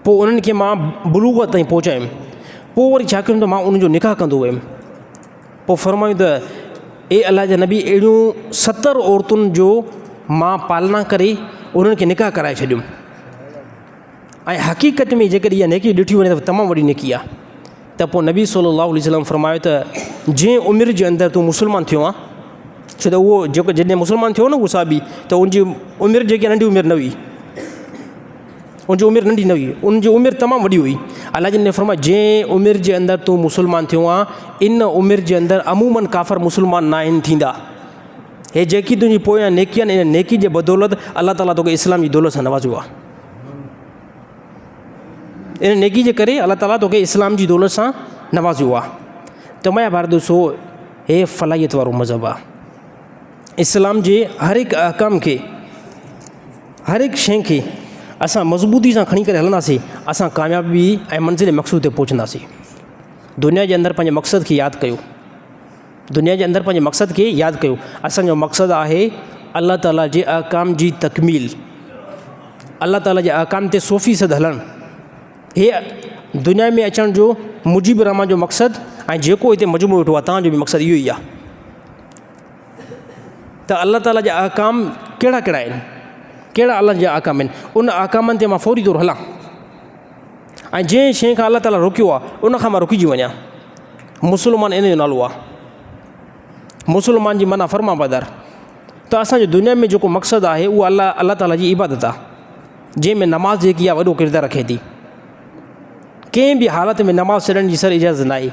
[SPEAKER 2] پوء انهن کي مان بلوغت تائين پهچايم. پوء وري ڇا ڪيم ته مان انهن جو نڪاح ڪندو ويم. پوء فرمايو ته اي الله جا نبي اهڙيون ستر عورتن جو مان پالنا ڪري انهن کي نڪاح ڪرائي ڇڏيم. ۽ حقيقت ۾ جيڪڏهن اها نيڪي ڏٺي وڃي ته تمام وڏي نيڪي آهي ته پوء نبي صلي الله عليه وسلم فرمايو ته جنهن عمر جي اندر تون مسلمان ٿيو آهين ڇو ته اهو جيڪو جڏهن مسلمان ٿيو نه اهو صحابي ته ان جي عمر جيڪي ننڍي عمر نه هئي ان جي عمر ننڍي نه هئي ان جي عمر تمام وڏي هئي الله جن فرمايو جنهن عمر جي اندر تون مسلمان ٿيو آهين ان عمر جي اندر عموماً ڪافر مسلمان نه آهن ٿيندا هي جيڪي تنهنجي پويان نيڪي آهن ان نيڪي جي بدولت الله تعاليٰ توکي اسلام جي دولت سان نوازيو آهي ان نيڪي جي ڪري الله تعاليٰ توکي اسلام جي دولت سان نوازيو آهي ته مايا ڀار ڏسو هي فلاحيت وارو مذهب آهي اسلام جي هر هڪ احڪام کي هر هڪ شيء کي اسان مضبوطي سان کڻي ڪري هلنداسين اسان ڪاميابي ۽ منزل مقصود تي پهچنداسين دنيا جي اندر پنهنجي مقصد کي ياد ڪيو دنيا جي اندر پنهنجي مقصد کي ياد ڪيو. اسان جو مقصد آهي الله تعاليٰ جي احڪام جي تڪميل، الله تعاليٰ جي احڪام تي سو فيصد هلڻ. هي دنيا ۾ اچڻ جو مجيب الرحمان جو مقصد ۽ جيڪو هتي مجموعو ويٺو آهي تان جو به مقصد اهو ئي آهي ته الله تعاليٰ جا احڪام ڪهڙا ڪهڙا آهن، ڪهڙا الله جا احڪام آهن، ان احڪامن تي مان فوري طور هلان ۽ جنهن شيء کان الله تعاليٰ روڪيو آهي ان کان مان رڪجي وڃان. مسلمان ان جو نالو آ. مسلمان جي معنيٰ فرمانبردار. ته اسان جو دنيا ۾ جيڪو مقصد آهي اهو الله الله تعاليٰ جي عبادت آ. جنهن ۾ نماز جيڪي آ وڏو ڪردار رکي ٿي. ڪنهن به حالت ۾ نماز ڇڏڻ جي سر اجازت ناهي.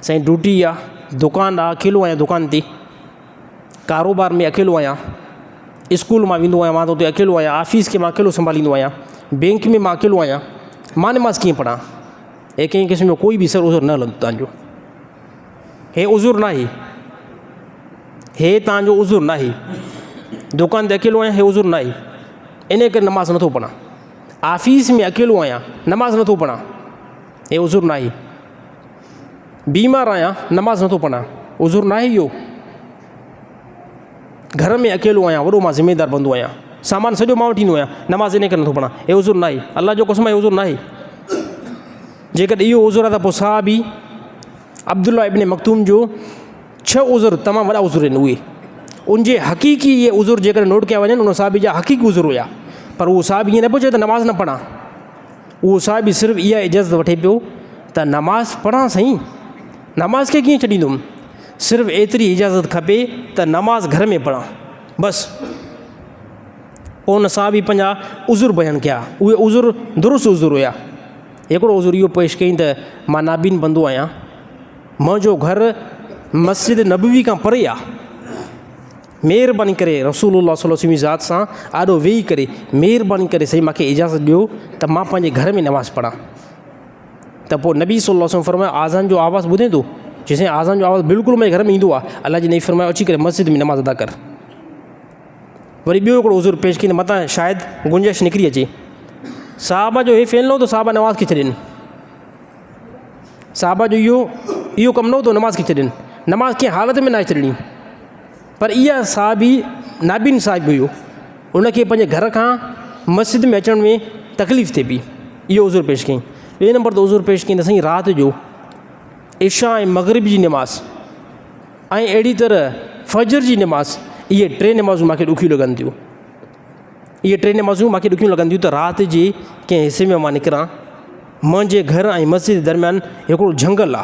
[SPEAKER 2] سائين ڊيوٽي آ، دڪان آ، اڪيلو آهيان دڪان تي. ڪاروبار ۾ اڪيلو آهيان. اسڪول مان ويندو آهيان مان ته اتي اڪيلو آهيان. آفيس کي مان اڪيلو سنڀاليندو آهيان. بينڪ ۾ مان اڪيلو آهيان. مان نماز ڪيئن پڙهان؟ هي ڪنهن قسم جو ڪوئي به سر عذر نه هلندو تان جو هي عذر ناهي هي تان جو عذر ناهي دڪان تي اڪيلو آهيان هي عذر ناهي ان ڪري نماز نٿو پڙهان آفيس ۾ اڪيلو آهيان نماز نٿو پڙهان هي عذر ناهي بيمار آهيان نماز نٿو پڙهان عذر ناهي اهو گهر ۾ اڪيلو آهيان وڏو مان ذميدار بندو آهيان سامان سڄو مان وٺي ايندو آهيان نماز انهي ڪري نٿو پڙهان هي عذر ناهي الله جو قسم آهي عذر ناهي جيڪڏهن اهو عذر آهي ته پوء صحابي عبدالله ابن مڪتوم جو ڇهه عذر تمام وڏا عذر آهن اهي ان جي حقيقي اهي عذر جيڪڏهن نوٽ ڪيا وڃن ان صحابي جا حقيقي عذر هيا پر اهو صحابي ائين نه پيو چئي ته نماز نه پڙهان اهو صحابي صرف اها اجازت وٺي پيو ته نماز پڙهان سائين نماز کي ڪيئن ڇڏيندم صرف ايتري اجازت کپي ته نماز گهر ۾ پڙهان بس. پوء ان صحابي پنهنجا عذر بيان ڪيا. اهي عذر درست عذر هيا. هڪڙو عذر اهو پيش ڪيائين ته مان نابين بندو آهيان. منهنجو گهر مسجد نبوي کان پري آهي. مهرباني ڪري رسول الله صلي الله عليه وسلم جي ذات سان آڏو ويهي ڪري مهرباني ڪري سائين مانکي اجازت ڏيو ته مان پنهنجي گهر ۾ نماز پڙهان. ته پوء نبي صلي الله عليه وسلم فرمايو آذان جو آواز ٻڌين ٿو؟ چيس سائين آذان جو آواز بلڪل منهنجي گهر ۾ ايندو آهي. الله جي نبي فرمايو اچي ڪري مسجد ۾ نماز ادا ڪر. وري ٻيو هڪڙو عذر پيش ڪيائين ته متان شايد گنجائش نڪري اچي. صحابه جو هي فعل نه هو ته صحابه نماز کي ڇڏين. صحابه جو اهو اهو ڪم نه هو ته نماز کي ڇڏين. نماز ڪنهن حالت ۾ ناهي ڇڏڻي. پر اها صحابي نابين صاحب هيو ان کي پنهنجي گهر کان مسجد ۾ اچڻ ۾ تڪليف ٿئي پئي اهو عذر پيش ڪيائين ٻئي نمبر تي عذر پيش ڪيائين ته سائين رات جو عشاء ۽ مغرب جي نماز ۽ اهڙي طرح فجر جي نماز اهي ٽي نمازون مانکي ڏکيون لڳن ٿيون اهي ٽي نمازون مانکي ڏکيون لڳن ٿيون ته رات جي ڪنهن حصي ۾ مان نڪران منهنجي گهر ۽ مسجد جي درميان هڪڙو جهنگل آ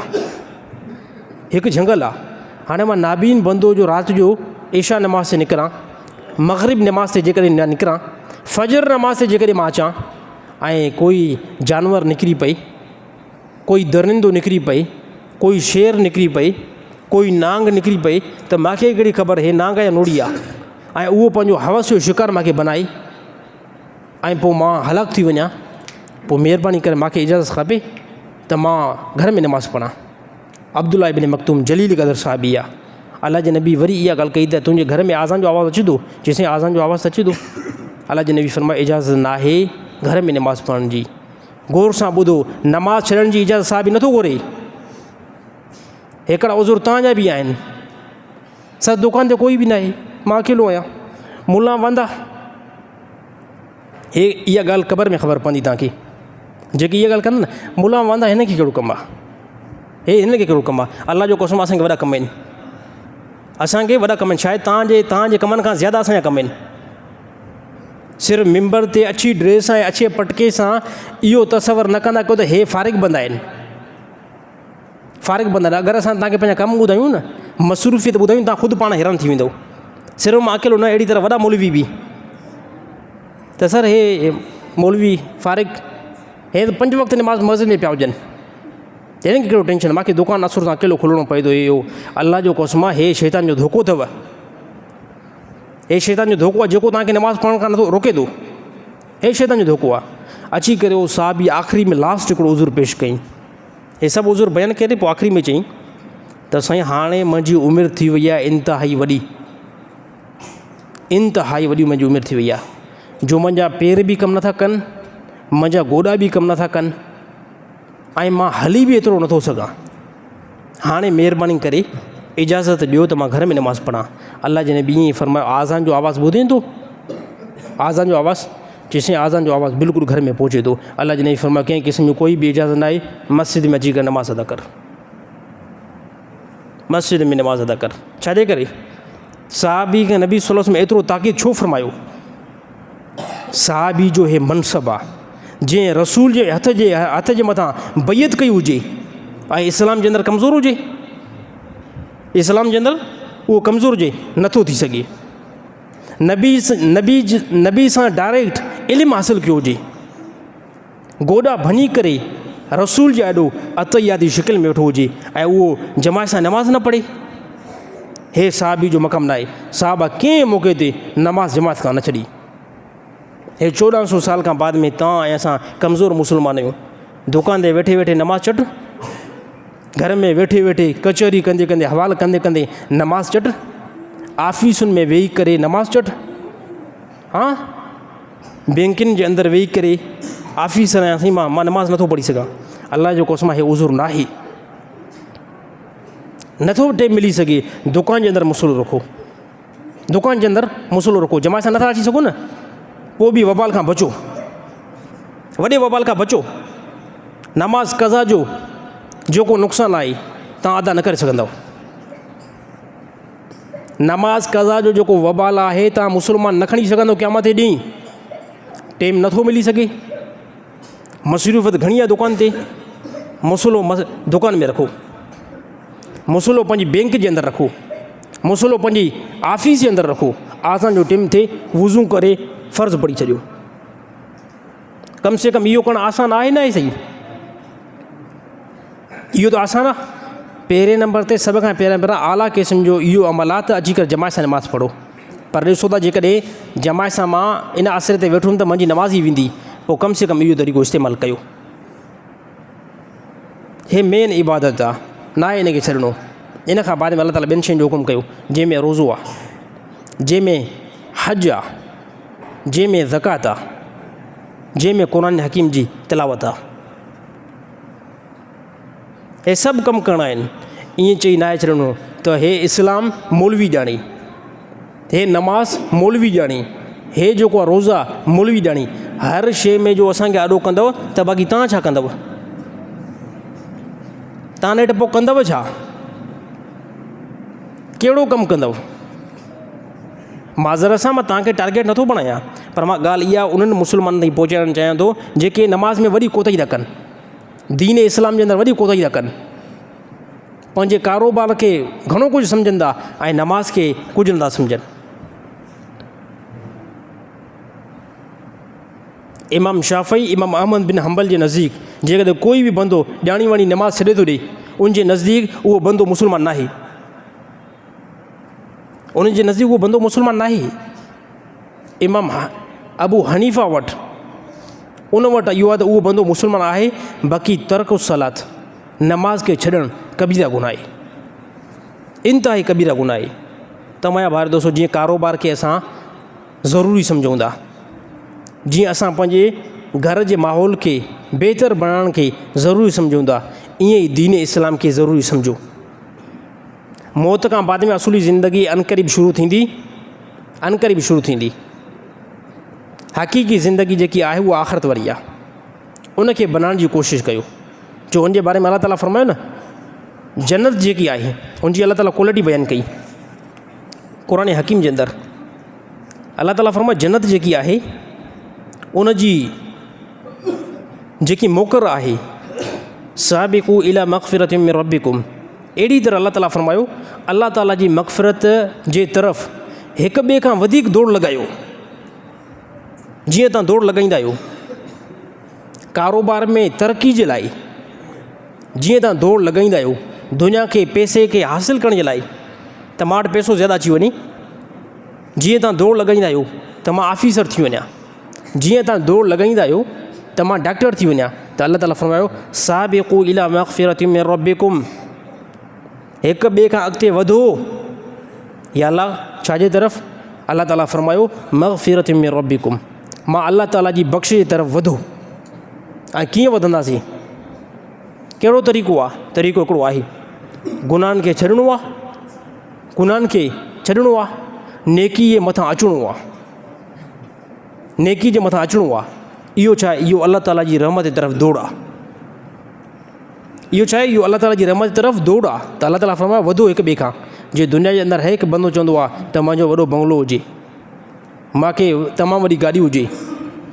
[SPEAKER 2] هڪ جهنگل آ هاڻي مان نابين بندو جو رات جو عشاء نماز تي نڪران مغرب نماز تي جيڪڏهن نه نڪران فجر نماز تي جيڪڏهن مان اچان ۽ ڪوئي جانور نڪري پئي ڪوئي درندو نڪري پئي، ڪوئي شير نڪري پئي، ڪوئي نانگ نڪري پئي ته مان کي ڪهڙي خبر هي نانگ آ يا نوڙي آ ۽ اهو پنهنجو حوس جو شڪار مان کي بنائي ۽ پوء مان هلاڪ ٿي وڃان پوء مهرباني ڪري مان کي اجازت کپي ته مان گهر ۾ نماز پڙهان. عبدالله ابن مڪتوم جليل قدر صحابي آ. الله جي نبي وري اها ڳالهه ڪئي ته تنهنجي گهر ۾ آذان جو آواز اچي ٿو؟ چيس سائين آذان جو آواز ته اچي ٿو. الله جي نبي فرمايو اجازت ناهي گهر ۾ نماز پڙهڻ جي. غور سان ٻڌو، نماز ڇڏڻ جي اجازت صحابي نٿو گهري. هڪڙا عذر توهان جا به آهن. سر دڪان تي ڪوئي به ناهي، مان اڪيلو آهيان. ملا واندا. هي اها ڳالهه قبر ۾ خبر پوندي توهان کي. جيڪي اها ڳالهه ڪن نه، ملا واندا هن کي ڪهڙو ڪم آهي؟ هي هن کي ڪهڙو ڪم آهي؟ الله جو قسم اسان کي وڏا ڪم آهن. اسان کي وڏا ڪم آهن. شايد توهان جي توهان جي ڪمن کان زياده اسان جا ڪم آهن. صرف ممبر تي اڇي ڊريس ۽ اڇي پٽڪي سان اهو تصور نه ڪندا ڪيو ته هي فارغ بندا آهن. فارغ بندا آهن. اگر اسان توهان کي پنهنجا ڪم ٻڌايون نه، مصروفيت ٻڌايون، توهان خود پاڻ حيران ٿي ويندؤ. صرف مان اڪيلو نه، اهڙي طرح وڏا مولوي به ته سر هي مولوي فارغ هي ته پنج وقت نماز مسجد ۾ پيا هجن. هنن کي ڪهڙو ٽينشن، مانکي دڪان اسر سان اڪيلو کولڻو پئي ٿو. هي اهو الله جو قسم آهي، هي شيطان جو ڌوڪو اٿو. هي شيطان جو ڌوڪو آهي جيڪو توهان کي نماز پڙهڻ کان نٿو روڪي ٿو. هي شيطان جو ڌوڪو آهي. اچي ڪري اهو صحابي آخري ۾ لاسٽ هڪڙو عذر پيش ڪيائين. هي سڀ عذر بيان ڪري پوء آخري ۾ چيائين ته سائين هاڻي منهنجي عمر ٿي وئي آهي انتهائي وڏي، انتهائي وڏي منهنجي عمر ٿي وئي آهي جو منهنجا پير به ڪم نٿا ڪن، منهنجا گوڏا به ڪم نٿا ڪن ۽ مان هلي به ايترو نٿو سگهان. هاڻي مهرباني ڪري اجازت ڏيو ته مان گهر ۾ نماز پڙهان. الله جي نبي ائين فرمايو، آذان جو آواز ٻڌين ٿو؟ آذان جو آواز؟ چيس سائين آذان جو آواز بلڪل گهر ۾ پهچي ٿو. الله جي نبي فرمايو، ڪنهن قسم جي ڪوئي به اجازت ناهي، مسجد ۾ اچي ڪري نماز ادا ڪر. مسجد ۾ نماز ادا ڪر. ڇا جي ڪري؟ صحابي کي نبي صلي الله عليه وسلم ايترو تاڪيد ڇو فرمايو؟ صحابي جو هي منصب آ جنهن رسول جي هٿ جي هٿ جي مٿان بيعت ڪئي هجي ۽ اسلام جي اندر ڪمزور هجي، اسلام جي اندر اهو ڪمزور هجي نٿو ٿي سگهي. نبي نبي نبي سان ڊائريڪٽ علم حاصل ڪيو هجي، گوڏا ڀڃي ڪري رسول جي آڏو اتحياتي شڪل ۾ ويٺو هجي ۽ اهو جماعت سان نماز نه پڙهي، هي صحابي جو مقام ناهي. صحابه ڪنهن موقعي تي نماز جماعت کان نه ڇڏي. هي 1400 سال کان بعد ۾ توهان ۽ اسان ڪمزور مسلمان آهيون. دڪان تي ويٺي ويٺي نماز چٽ، گهر ۾ ويٺي ويٺي ڪچهري ڪندي ڪندي حوال ڪندي ڪندي نماز چٽ، آفيسن ۾ ويهي ڪري نماز چٽ، ها بينڪن جي اندر ويهي ڪري آفيسر آهيان سائين مان نماز نٿو پڙهي سگهان. الله جو قسم آهي عذر ناهي. نٿو ٽيم ملي سگهي، دڪان جي اندر مصلو رکو، دڪان جي اندر مصلو رکو. جماعت سان نٿا اچي سگهو نه، پوء به وبال کان بچو، وڏي وبال کان بچو. نماز قضا جو جيڪو نقصان آهي تان ادا نه ڪري سگهندؤ. نماز قضا جو جيڪو وبال آهي تان مسلمان نه کڻي سگهندو قيامت جي ڏينهن. ٽيم نٿو ملي سگهي، مصروفيت گهڻي آهي دڪان تي، مصلو دڪان ۾ رکو، مصلو پنهنجي بينڪ جي اندر رکو، مصلو پنهنجي آفيس جي اندر رکو. آذان جو ٽيم ٿئي وضو ڪري فرض پڙهي ڇڏيو. ڪم سي ڪم اهو ڪرڻ آسان آهي نه آهي سائين؟ اهو ته آسان آهي. پهرين نمبر تي سڀ کان پهريان پهريان اعليٰ قسم جو اهو عمل آهي ته اچي ڪري جماعت سان نماز پڙهو. پر ڏسو ته جيڪڏهن جماعت سان مان ان آسري تي ويٺو هوم ته منهنجي نماز ئي ويندي، پوء ڪم سي ڪم اهو طريقو استعمال ڪيو. هي مين عبادت آهي، ناهي ان کي ڇڏڻو. ان کان بعد ۾ الله تعاليٰ ٻين شين جو حڪم ڪيو، جنهن ۾ روزو آهي، جنهن ۾ حج آهي، جنهن ۾ زڪوات آهي، جنهن ۾ قرآن حڪيم جي تلاوت آهي. هي سڀ ڪم ڪرڻا آهن. ائين چئي ناهي ڇڏڻو ته هي اسلام مولوي ڄاڻي، هي نماز مولوي ڄاڻي، هي جيڪو آهي روزا مولوي ڄاڻي. هر شيء ۾ جو اسان کي آڏو ڪندؤ ته باقي توهان ڇا ڪندؤ؟ توهان نيٺ پوء ڪندؤ ڇا؟ ڪهڙو ڪم ڪندؤ؟ معذرت سان مان توهان کي ٽارگيٽ نٿو بڻايان، پر مان ڳالهه اها انهن مسلمانن تائين پهچائڻ چاهيان ٿو جيڪي نماز ۾ وڏي ڪوتاهي ٿا ڪن، دين اسلام جي اندر وڏي ڪوتاهي ٿا ڪن، پنهنجي ڪاروبار کي گهڻو ڪجهه سمجهن ٿا ۽ نماز کي ڪجهه نٿا سمجهن. امام شافعي، امام احمد بن حنبل جي نزديڪ جيڪڏهن ڪوئي به بندو ڄاڻي واڻي نماز ڇڏي ٿو ڏئي، ان جي نزديڪ اهو بندو مسلمان ناهي. ان جي نزديڪ اهو بندو مسلمان ناهي. امام ابو حنيفه وٽ ان وٽ اهو آهي ته اهو بندو مسلمان آهي، باقي ترڪ الصلات نماز کي ڇڏڻ ڪبيره گناهه آهي، انتهائي ڪبيره گناهه آهي. ته منهنجا ڀائر دوستو، جيئن ڪاروبار کي اسان ضروري سمجهون ٿا، جيئن اسان پنهنجي گهر جي ماحول کي بهتر بڻائڻ کي ضروري سمجهون ٿا، ائين ئي دين اسلام کي ضروري سمجهو. موت کان بعد ۾ اصولي زندگي عنقريب شروع ٿيندي، عنقريب شروع ٿيندي. حقيقي زندگي جيڪي آهي اها آخرت واري آهي. ان کي بنائڻ جي ڪوشش ڪيو جو ان جي باري ۾ الله تعاليٰ فرمايو نه جنت جيڪي آهي ان جي الله تعاليٰ ڪوالٽي بيان ڪئي قرآن حڪيم جي اندر الله تعاليٰ فرمايو جنت جيڪي آهي ان جي جيڪي موڪر آهي سابقو الى مغفرت من ربڪم اهڙي طرح الله تعاليٰ فرمايو الله تعاليٰ جي مغفرت جي طرف هڪ ٻئي کان وڌيڪ دوڙ لڳايو جيئن تان دوڙ لڳائيندا آهيو ڪاروبار ۾ ترقي جي لاء جيئن تان دوڙ لڳائيندا آهيو دنيا کي پئسي کي حاصل ڪرڻ جي لاء ته مان وٽ پئسو زياده اچي وڃي جيئن تان دوڙ لڳائيندا آهيو ته مان آفيسر ٿي وڃان جيئن تان دوڙ لڳائيندا آهيو ته مان ڊاڪٽر ٿي وڃان ته الله تعالٰي فرمايو سابقو الى مغفرت من ربڪم هڪ ٻئي کان اڳتي وڌو يا الله ڇا جي طرف الله تعالٰي فرمايو مغفرت من ربڪم مان الله تعالٰي جي بخش جي طرف وڌو ۽ ڪيئن وڌنداسين ڪهڙو طريقو آهي طريقو هڪڙو آهي گناهن کي ڇڏڻو آهي گناهن کي ڇڏڻو آهي نيڪي جي مٿان اچڻو آهي نيڪي جي مٿان اچڻو آهي اهو ڇا آهي اهو الله تعالٰي جي رحمت جي طرف دوڙ آهي اهو ڇا آهي اهو الله تعالٰي جي رحمت جي طرف دوڙ آهي ته الله تعالٰي فرمايو وڌو هڪ ٻئي کان جي دنيا جي اندر هر هڪ بندو چوندو آهي ته منهنجو وڏو بنگلو هجي مانکي تمام وڏي گاڏي هجي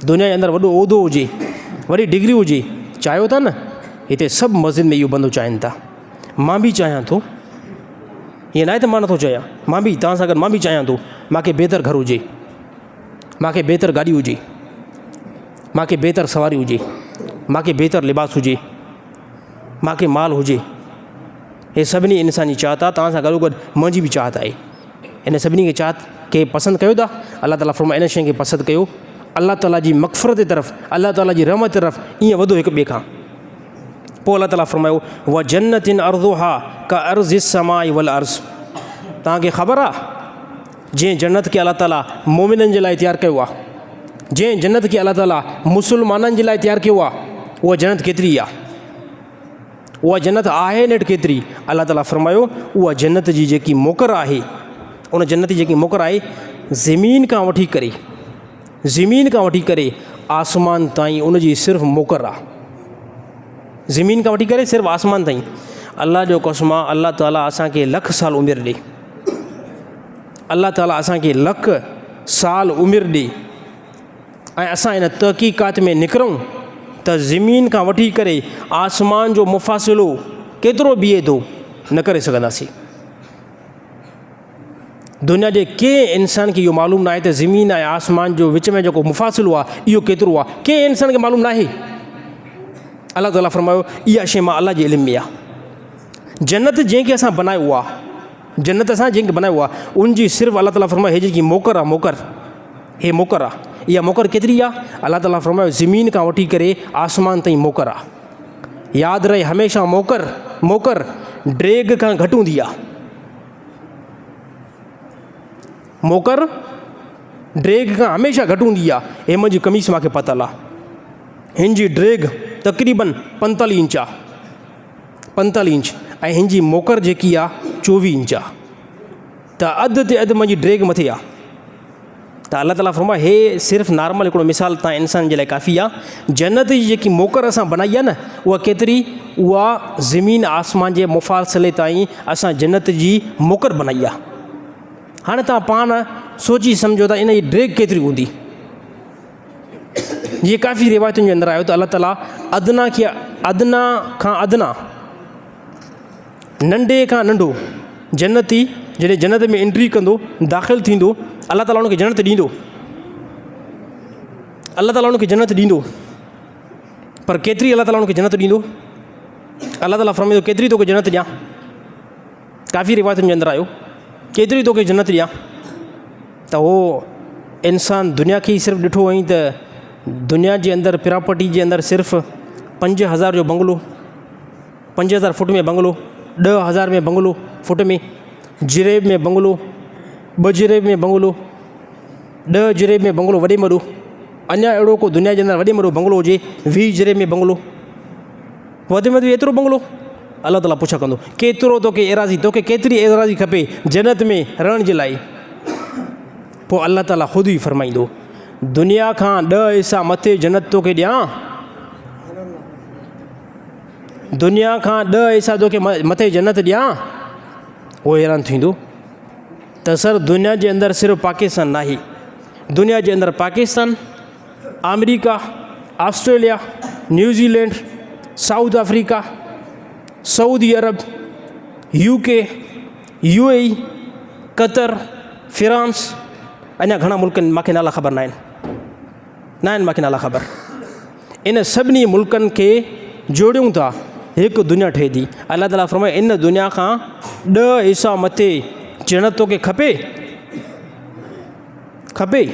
[SPEAKER 2] دنيا جي اندر وڏو عهدو هجي وڏي ڊگري هجي چاهيو ٿا نه هتي سڀ مسجد ۾ اهو بندو چاهين ٿا مان به چاهيان ٿو ائين ناهي ته مان نٿو چاهيان مان به توهان سان گڏ مان به چاهيان ٿو مانکي بهتر گهر هجي مانکي بهتر گاڏي هجي مانکي بهتر سواري هجي مانکي بهتر لباس هجي مانکي مال هجي هي سڀني انسان جي چاهت آهي توهان سان گڏو گڏ منهنجي به چاهت آهي ان سڀني کي چاهت کي پسند ڪيو ٿا الله تعالٰي فرمائي ان شيء کي پسند ڪيو الله تعالٰي جي مغفرت جي طرف الله تعالٰي جي رحمت جي طرف ائين وڌو هڪ ٻئي کان پوء الله تعالٰي فرمايو وجنت ارضها ڪارض السماء والارض توهان کي خبر آهي جنهن جنت کي الله تعاليٰ مومنن جي لاء تيار ڪيو آهي، جنهن جنت کي الله تعاليٰ مسلمانن جي لاء تيار ڪيو آهي، اها جنت ڪيتري آهي؟ اها جنت آهي نيٺ ڪيتري؟ الله تعاليٰ فرمايو، اها جنت جي جيڪي موڪر آهي، ان جنت جي جيڪي موڪر آهي، زمين کان وٺي ڪري، زمين کان وٺي ڪري آسمان تائين ان جي صرف موڪر آهي. زمين کان وٺي ڪري صرف آسمان تائين. الله جو قسم آهي، الله تعاليٰ اسان کي لک سال عمر ڏي. الله تعالي اسان کي لک سال عمر ڏي ۽ اسان ان تحقيقات ۾ نڪرون ته زمين کان وٺي ڪري آسمان جو مفاصلو ڪيترو بيهي ٿو نه ڪري سگهنداسين. دنيا جي ڪنهن انسان کي اهو معلوم ناهي ته زمين ۽ آسمان جو وچ ۾ جيڪو مفاصلو آهي اهو ڪيترو آهي ڪنهن انسان کي معلوم ناهي. الله تعالي فرمايو اها شيء مان الله جي علم ۾ آهي. جنت جنهن کي اسان بنايو آهي جنت اسان جنهن کي بنايو آهي ان جي صرف الله تعاليٰ فرمايو هي جيڪي موڪر آهي موڪر هي موڪر آهي اها موڪر ڪيتري آهي الله تعاليٰ فرمايو زمين کان وٺي ڪري آسمان تائين موڪر آهي ياد رهي هميشه موڪر موڪر ڊيگهه کان گهٽ هوندي آهي موڪر ڊيگهه کان هميشه گهٽ هوندي آهي هي منهنجي قميص مانکي پتل آهي هن جي ڊيگهه تقريبن 45 انچ آهي 45 انچ ۽ هن جي موڪر جيڪي آ 24 انچ آ ته اڌ تي اڌ منهنجي ڊريگ مٿي آ ته الله تعالٰي فرمايو هي صرف نارمل هڪڙو مثال تان انسان جي لاء ڪافي آ جنت جي جيڪي موڪر اسان بنائي آ نه اها ڪيتري اها زمين آسمان جي مفاصلي تائين اسان جنت جي موڪر بنائي آ هاڻي تان پاڻ سوچي سمجهو ته ان جي ڊريگ ڪيتري هوندي جيئن ڪافي روايتن جي اندر آيو ته الله تعاليٰ ادنا کي ادنا کان ادنا ننڍي کان ننڍو جنتي جڏهن جنت ۾ انٽري ڪندو داخل ٿيندو الله تعاليٰ ان کي جنت ڏيندو الله تعاليٰ ان کي جنت ڏيندو پر ڪيتري الله تعاليٰ ان کي جنت ڏيندو الله تعاليٰ فرمائيندو ڪيتري توکي جنت ڏيان ڪافي روايتن جي اندر آيو ڪيتري توکي جنت ڏيان ته هو انسان دنيا کي ئي صرف ڏٺو هئائين ته دنيا جي اندر پراپرٽي جي اندر صرف 5000 جو bungalow, 5000 foot ۾ bungalow, 10000 ۾ bungalow foot ۾، جريب ۾ بنگلو، ٻه جريب ۾ بنگلو، ڏهه جريب ۾ بنگلو وڏي ۾ وڏو. اڃا اهڙو ڪو دنيا جي اندر وڏي ۾ وڏو بنگلو هجي، 20 جري ۾ بنگلو، وڌ ۾ وڌ ايترو بنگلو. الله تعاليٰ پڇا ڪندو، ڪيترو توکي ايراضي، توکي ڪيتري ايراضي کپي جنت ۾ رهڻ جي لاء؟ پوء الله تعاليٰ خود ئي فرمائيندو، دنيا کان 10 حصا مٿي جنت توکي ڏيان؟ دنيا کان 10 حصا توکي مٿي جنت ڏيان؟ هو حيران ٿيندو ته سر دنيا جي اندر صرف پاڪستان ناهي، دنيا جي اندر پاڪستان، آمريڪا، Australia, New Zealand, south Africa, Saudi Arab, U K, U A A, Qatar, France, اڃا گهڻا ملڪ آهن مانکي نالا خبر ناهن، ناهن مانکي نالا خبر. ان سڀني ملڪن کي جوڙيون ٿا هڪ دنيا ٺهي ٿي. الله تعاليٰ فرمايو ان دنيا کان 10 حصا مٿي جنت توکي کپي؟ کپي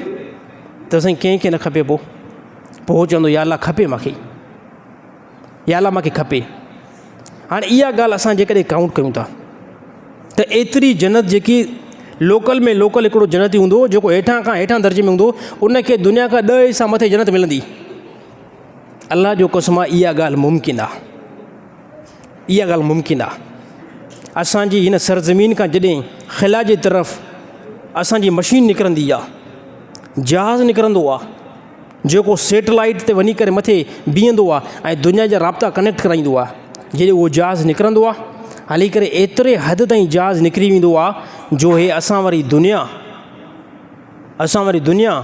[SPEAKER 2] ته سائين ڪنهن کي نه کپي. پوء پوء چوندو يا الله کپي مانکي، يا الله مانکي کپي. هاڻي اها ڳالهه اسان جيڪڏهن ڪائونٽ ڪيون ٿا ته ايتري جنت جيڪي لوڪل ۾ لوڪل هڪڙو جنتي هوندو جيڪو هيٺان کان هيٺان درجي ۾ هوندو ان کي دنيا کان 10 حصا مٿي جنت ملندي. الله جو قسم آ اها ڳالهه ممڪن آ، اها ڳالهه ممڪن آ. اسان جي هن سرزمين کان جڏهن خلا جي طرف اسان جي مشين نڪرندي آ، جهاز نڪرندو آ جيڪو سيٽلائيٽ تي وڃي ڪري مٿي بيهندو آ ۽ دنيا جا رابطا ڪنيڪٽ ڪرائيندو آ، جڏهن اهو جهاز نڪرندو آ هلي ڪري ايتري حد تائين جهاز نڪري ويندو آ جو هي اسان واري دنيا، اسان واري دنيا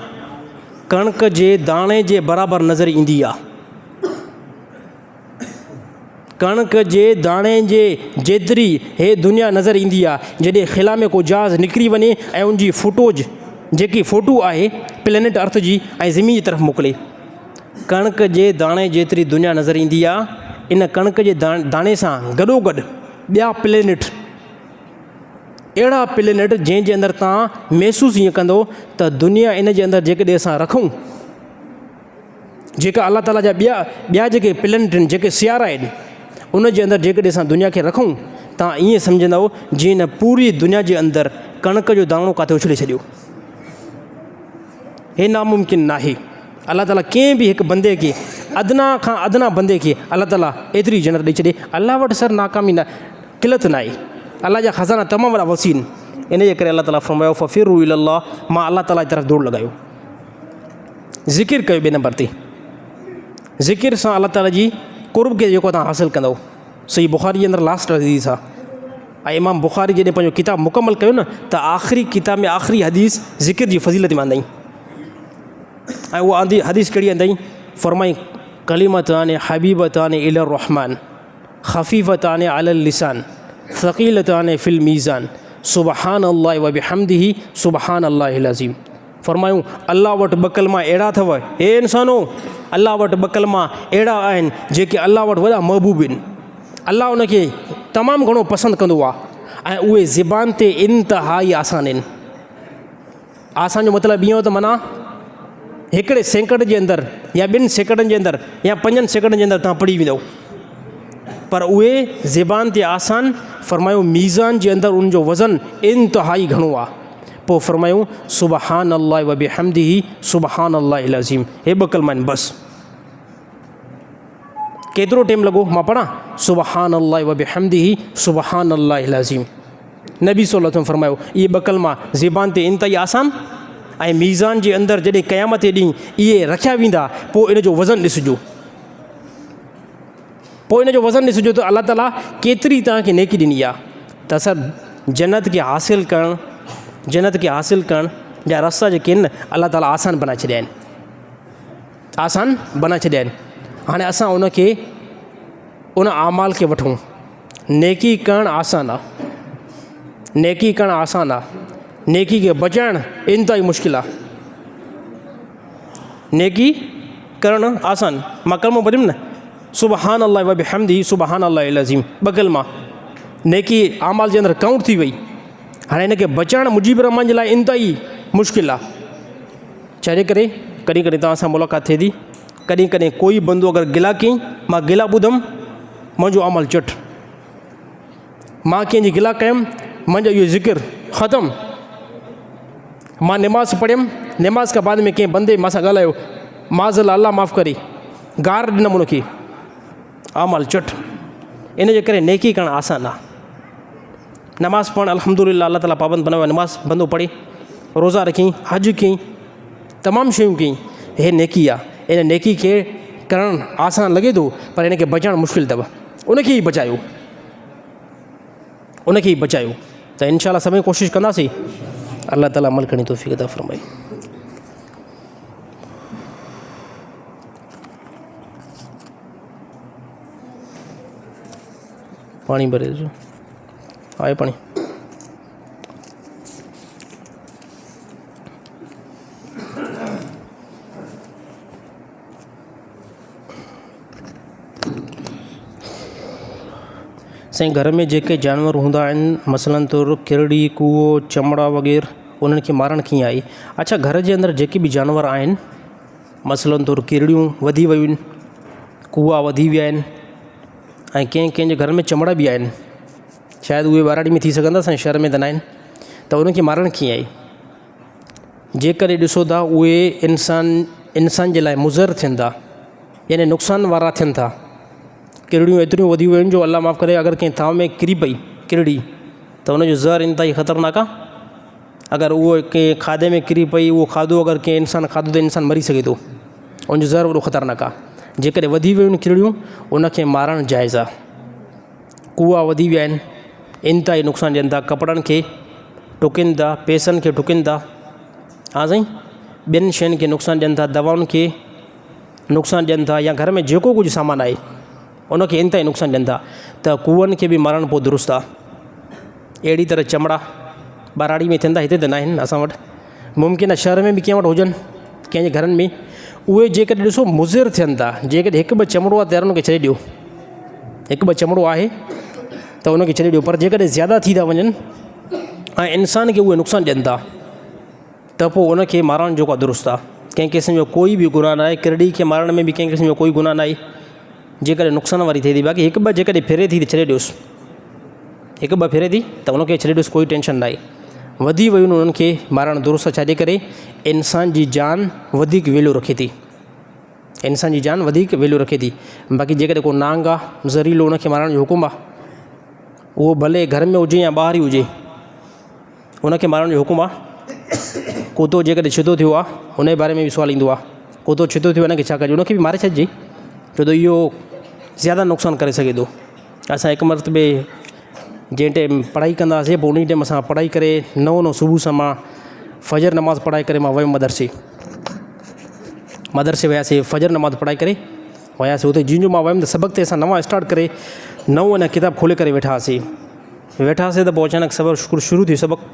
[SPEAKER 2] ڪڻڪ جي داڻي جي برابر نظر ايندي آ. ڪڻڪ جي داڻي جي جيتري هي دنيا نظر ايندي آ. جڏهن خلا ۾ ڪو جهاز نڪري وڃي ۽ ان جي فوٽوج جيڪي فوٽو آهي پلينيٽ ارٿ جي ۽ زمين جي طرف موڪلي، ڪڻڪ جي داڻي جيتري دنيا نظر ايندي آ. ان ڪڻڪ جي داڻي سان گڏوگڏ ٻيا پلينيٽ، اهڙا پلينيٽ جنهن جي اندر توهان محسوس ائين ڪندو ته دنيا ان جي اندر جيڪڏهن اسان رکون، جيڪا الله تعاليٰ جا ٻيا ٻيا جيڪي پلينٽ آهن، جيڪي سيارا آهن، ان جي اندر جيڪڏهن اسان دنيا کي رکون، توهان ائين سمجهندؤ جيئن هن پوري دنيا جي اندر ڪڻڪ جو داڻو ڪاٿي اڇلي ڇڏيو. هي ناممڪن ناهي. الله تعاليٰ ڪنهن به هڪ بندي کي، ادنيٰ کان ادنيٰ بندي کي الله تعاليٰ ايتري جنت ڏئي ڇڏي. الله وٽ سر ناڪامي نه، قلت ناهي. الله جا خزانا تمام وڏا وسيع آهن. ان جي ڪري الله تعاليٰ فرمايو ففروا الي الله، مان الله تعاليٰ جي طرف دوڙ لڳايو. ذڪر ڪيو ٻئي نمبر تي ذڪر سان الله تعاليٰ جي قرب کي جيڪو تان حاصل ڪندو. صحيح بخاري جي اندر لاسٽ حديث آ ۽ امام بخاري جڏهن پنهنجو ڪتاب مڪمل ڪيو نه ته آخري ڪتاب ۾ آخري حديث ذڪر جي فضيلت ۾ آندائين ۽ اها آندي حديث ڪهڙي آندائين؟ فرمائين ڪلمتان حبيبتان الي الرحمن خفيفتان علي اللسان ثقيلتان في الميزان سبحان الله وبحمده سبحان الله العظيم. فرمايون، الله وٽ ٻه ڪلما اهڙا اٿو، اي انسانو! الله وٽ ٻه ڪلما اهڙا آهن، جيڪي الله وٽ وڏا محبوب آهن. الله ان کي تمام گهڻو پسند ڪندو آهي ۽ اهي زبان تي انتهائي آسان آهن. آسان جو مطلب اهو ته معنيٰ هڪڙي سيڪنڊ جي اندر يا ٻن سيڪنڊن جي اندر يا پنجن سيڪنڊن جي اندر توهان پڙهي ويندؤ، پر اهي زبان تي آسان، فرمايو ميزان جي اندر ان جو وزن انتهائي گهڻو آهي. پوء فرمايو سبحان الله وبحمده سبحان الله العظيم. هي ٻه ڪلما آهن بس. ڪيترو ٽيم لڳو مان پڙهان سبحان الله وبحمده سبحان الله العظيم. نبي صلي الله عليه وسلم فرمايو اهي ٻه ڪلما زبان تي انتهائي آسان ۽ ميزان جي اندر جڏهن قيامت جي ڏينهن اهي رکيا ويندا پوء ان جو وزن ڏسجو، پوء ان جو وزن ڏسجو ته الله تعاليٰ ڪيتري توهان کي نيڪي ڏني آهي. ته اسان جنت کي حاصل ڪرڻ، جنت کي حاصل ڪرڻ جا رستا جيڪي آهن نه الله تعاليٰ آسان بنائي ڇڏيا آهن، آسان بنائي ڇڏيا آهن. هاڻي اسان ان کي ان اعمال کي وٺون. نيڪي ڪرڻ آسان آهي، نيڪي ڪرڻ آسان آهي، نيڪي کي بچائڻ انتهائي مشڪل آهي. نيڪي ڪرڻ آسان، مان ڪلمو پڙهيم نه سبحان الله وبحمده سبحان الله العظيم، ٻه ڪلما نيڪي اعمال جي اندر ڪائونٽ ٿي وئي. هاڻي هن کي بچائڻ مجيب الرحمان جي لاء انتهائي مشڪل آهي. ڇا جي ڪري ڪڏهن ڪڏهن توهان سان ملاقات ٿئي ٿي، ڪڏهن ڪڏهن ڪوئي بندو اگر گلا ڪيائين، مان گلا ٻڌم منهنجو عمل چٽ، مان ڪنهن جي گلا ڪيم منهنجو اهو ذڪر ختم، مان نماز پڙهيم نماز کان بعد ۾ ڪنهن بندي مان سان ڳالهايو معاذ الله الله معاف ڪري گار ڏنم ان کي اعمال چٽ. ان جي ڪري نيڪي ڪرڻ آسان آ. نماز پڙهڻ الحمد لله الله تعالي پابند بنايو آ نماز بندو پڙهي روزا رکي حج ڪيئي تمام شيون ڪيئي هي نيڪي آ ان نيڪي کي ڪرڻ آسان لڳي ٿو پر ان کي بچائڻ مشڪل اٿو ان کي ئي بچايو ان کي ئي بچايو ته انشاء الله سڀئي ڪوشش ڪنداسين الله تعالي عمل ڪرڻ جي توفيق عطا فرمائي. پاڻي ڀري ڏجو آهي پاڻي. سائين گهر ۾ جيڪي جانور هوندا آهن مثلاً طور ڪرڙي ڪوئو چمڙا وغيره انهن کي مارڻ ڪيئن آهي اڇا گهر جي اندر جيڪي به جانور آهن مثلاً طور ڪرڙيون وڌي ويون آهن ڪوئا وڌي ويا آهن ۽ ڪنهن ڪنهن جي گهر ۾ چمڙا به آهن شايد اهي ٻهراڙي ۾ ٿي سگهندا اسان جي شهر ۾ ته نه آهن ته انهن کي مارڻ ڪيئن آهي جيڪڏهن ڏسو ٿا اهي انسان انسان جي لاء مضر ٿين ٿا يعني نقصان وارا ٿين ٿا ڪرڙيون ايتريون وڌي ويون آهن جو الله معاف ڪري اگر ڪنهن ٿانو ۾ ڪري پئي ڪرڙي ته ان جو زهر انتهائي خطرناڪ آهي اگر اهو ڪنهن کاڌي ۾ ڪري پئي اهو کاڌو اگر ڪنهن انسان کاڌو ته انسان مري سگهي ٿو ان جو زهر وڏو خطرناڪ آهي جيڪڏهن وڌي ويون آهن ڪرڙيون ان کي مارڻ جائز آهي ڪوئا وڌي ويا آهن انتهائي نقصان ڏين ٿا ڪپڙن کي ٽڪن ٿا پئسن کي ٽڪن ٿا ها سائين ٻين شين کي نقصان ڏين ٿا دوائن کي نقصان ڏين ٿا يا گهر ۾ جيڪو ڪجهه سامان آهي ان کي انتهائي نقصان ڏين ٿا ته ڪوئن کي به مارڻ پوء درست آهي اهڙي طرح چمڙا ٻهراڙي ۾ ٿين ٿا هتي ته ناهن اسان وٽ ممڪن آهي شهر ۾ به ڪنهن وٽ هجن ڪنهن جي گهرن ۾ اهي جيڪڏهن ڏسو مضر ٿين ٿا جيڪڏهن هڪ ٻه چمڙو آهي ته ان کي ڇڏي ڏيو هڪ ٻه چمڙو آهي ته ان کي ڇڏي ڏيو پر جيڪڏهن زياده ٿي ٿا وڃن ۽ انسان کي اهي نقصان ڏين ٿا ته پوء ان کي مارڻ جيڪو آهي درست آهي ڪنهن قسم جو ڪوئي به گناهه ناهي ڪرڙي کي مارڻ ۾ به ڪنهن قسم جو ڪوئي گناهه ناهي جيڪڏهن نقصان واري ٿئي ٿي باقي هڪ ٻه جيڪڏهن ڦري ٿي ته ڇڏي ڏيوس هڪ ٻه ڦري ٿي ته ان کي ڇڏي ڏيوس ڪوئي ٽينشن ناهي وڌي ويون انهن کي مارڻ درست آهي ڇاجي ڪري انسان جي جان وڌيڪ ويليو رکي ٿي انسان جي جان وڌيڪ ويليو رکي ٿي باقي جيڪڏهن ڪو نانگ آهي زهريلو ان کي مارڻ جو حڪم آهي اهو ڀلي گهر ۾ هجي يا ٻاهر ئي هجي ان کي مارڻ جو حڪم آ. ڪتو جيڪڏهن ڇتو ٿيو آ ان جي باري ۾ به سوال ايندو آ. ڪتو ڇتو ٿيو ان کي ڇا ڪجي؟ ان کي به ماري ڇڏجي ڇو ته اهو زياده نقصان ڪري سگهي ٿو. اسان هڪ مرتبي جنهن ٽائيم پڙهائي ڪندا هئاسين پوء ان ٽائيم اسان پڙهائي ڪري نئون نئون صبح سان مان فجر نماز پڙهائي ڪري مان ويم مدرسي مدرسي وياسين فجر نماز پڙهائي ڪري وياسين اتي جيئن جو مان ويم ته سبق تي اسان نوان اسٽارٽ ڪري نئون اڃا ڪتاب کولي ڪري ويٺا هئاسين. ويٺاسين ته پوء اچانڪ سبق شروع ٿي ويو سبق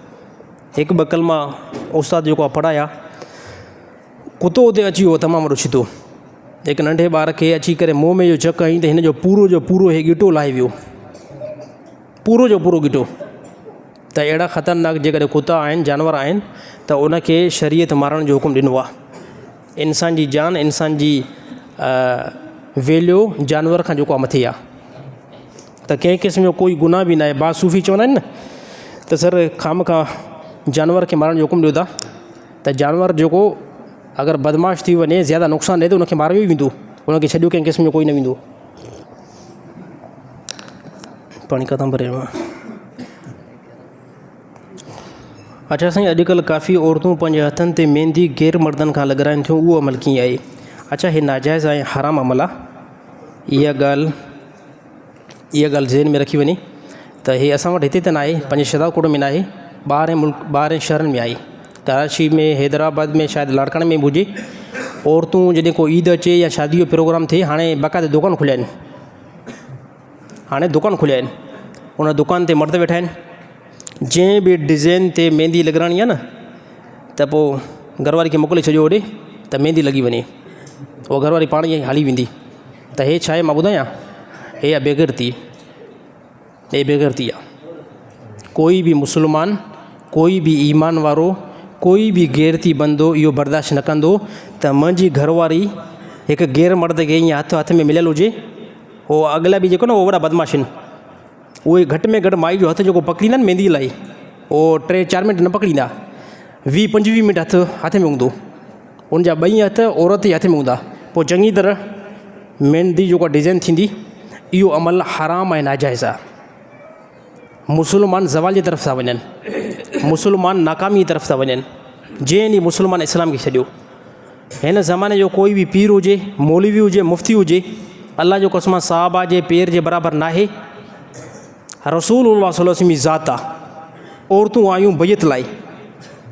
[SPEAKER 2] هڪ ٻه ڪلما استاد جيڪو آهي پڙهايا ڪتو اتي اچي ويو تمام وڏو ڇتو هڪ ننڍي ٻار کي اچي ڪري منهن ۾ جو چڪ هنئي ته هن جو پورو جو پورو هي ڳٽو لاهي ويو پورو جو پورو ڳٽو ته اهڙا خطرناڪ جيڪڏهن ڪتا آهن جانور آهن ته ان کي شريعت مارڻ جو حڪم ڏنو آهي انسان جي جان انسان جي ويليو جانور کان جيڪو آهي مٿي آهي ته ڪنهن قسم جو ڪوئي گناهه به ناهي بعض صوفي چوندا آهن نه ته سر خامخواه جانور کي مارڻ جو حڪم ڏيو ٿا ته جانور جيڪو اگر بدمعاش ٿي وڃي زياده نقصان ڏئي ته ان کي ماريو ئي ويندو ان کي ڇڏيو ڪنهن قسم جو ڪوئي نه ويندو پاڻي ڪٿان ڀري آيو آهيان اڇا سائين اڄڪلهه ڪافي عورتون پنهنجي هٿن تي ميندي غير مردن کان لڳرائين ٿيون اهو عمل ڪيئن آهي اڇا هي ناجائز ۽ حرام عمل آهي اها ڳالهه اها ڳالهه ذهن ۾ رکي وڃي ته هي اسان وٽ هتي ته ناهي پنهنجي شهدادڪوٽ ۾ ناهي ٻاهرين ملڪ ٻاهرين شهرن ۾ آهي ڪراچي ۾ حيدرآباد ۾ شايد لاڙڪاڻي ۾ به هجي عورتون جڏهن ڪو عيد اچي يا شادي جو پروگرام ٿئي هاڻي باقاعده دڪان کليا آهن هاڻي دڪان کليا آهن ان دڪان تي مرد ويٺا آهن جنهن به ڊزائن تي ميندي لڳرائڻي آهي نه ته پوء گهر واري کي موڪلي ڇڏيو هوڏي ته ميندي لڳي وڃي اها گهر واري پاڻ ئي هلي ويندي ته هي ڇا آهي مان ٻڌايان هي آهي بيغيرتي هي بيغيرتي آهي ڪوئي به مسلمان ڪوئي به ايمان وارو ڪوئي به غيرتي بندو اهو برداشت نه ڪندو ته منهنجي گهر واري هڪ غير مرد کي ائين هٿ هٿ ۾ مليل هجي هو اڳلا به جيڪو نه اهو وڏا بدمعاش آهن اهي گهٽ ۾ گهٽ مائي جو هٿ جيڪو پڪڙيندا آهن ميندي لاء اهو ٽي چار منٽ نه پڪڙيندا ويهه پنجويهه منٽ هٿ هٿ ۾ هوندو. ان جا ٻئي هٿ عورت جي هٿ ۾ هوندا پوء چڱي طرح ميندي جيڪا ڊزائن ٿيندي اهو عمل حرام ۽ ناجائز آهي. مسلمان زوال جي طرف ٿا وڃن، مسلمان ناڪامي جي طرف ٿا وڃن، جنهن ڏينهن مسلمان اسلام کي ڇڏيو. هن زماني جو ڪوئي به پير هجي، مولوي هجي، مفتي هجي، الله جو قسم آ صحابه جي پير جي برابر ناهي. رسول الله صلي الله عليه وسلم جي ذات آ. عورتون آيون بيعت لاء،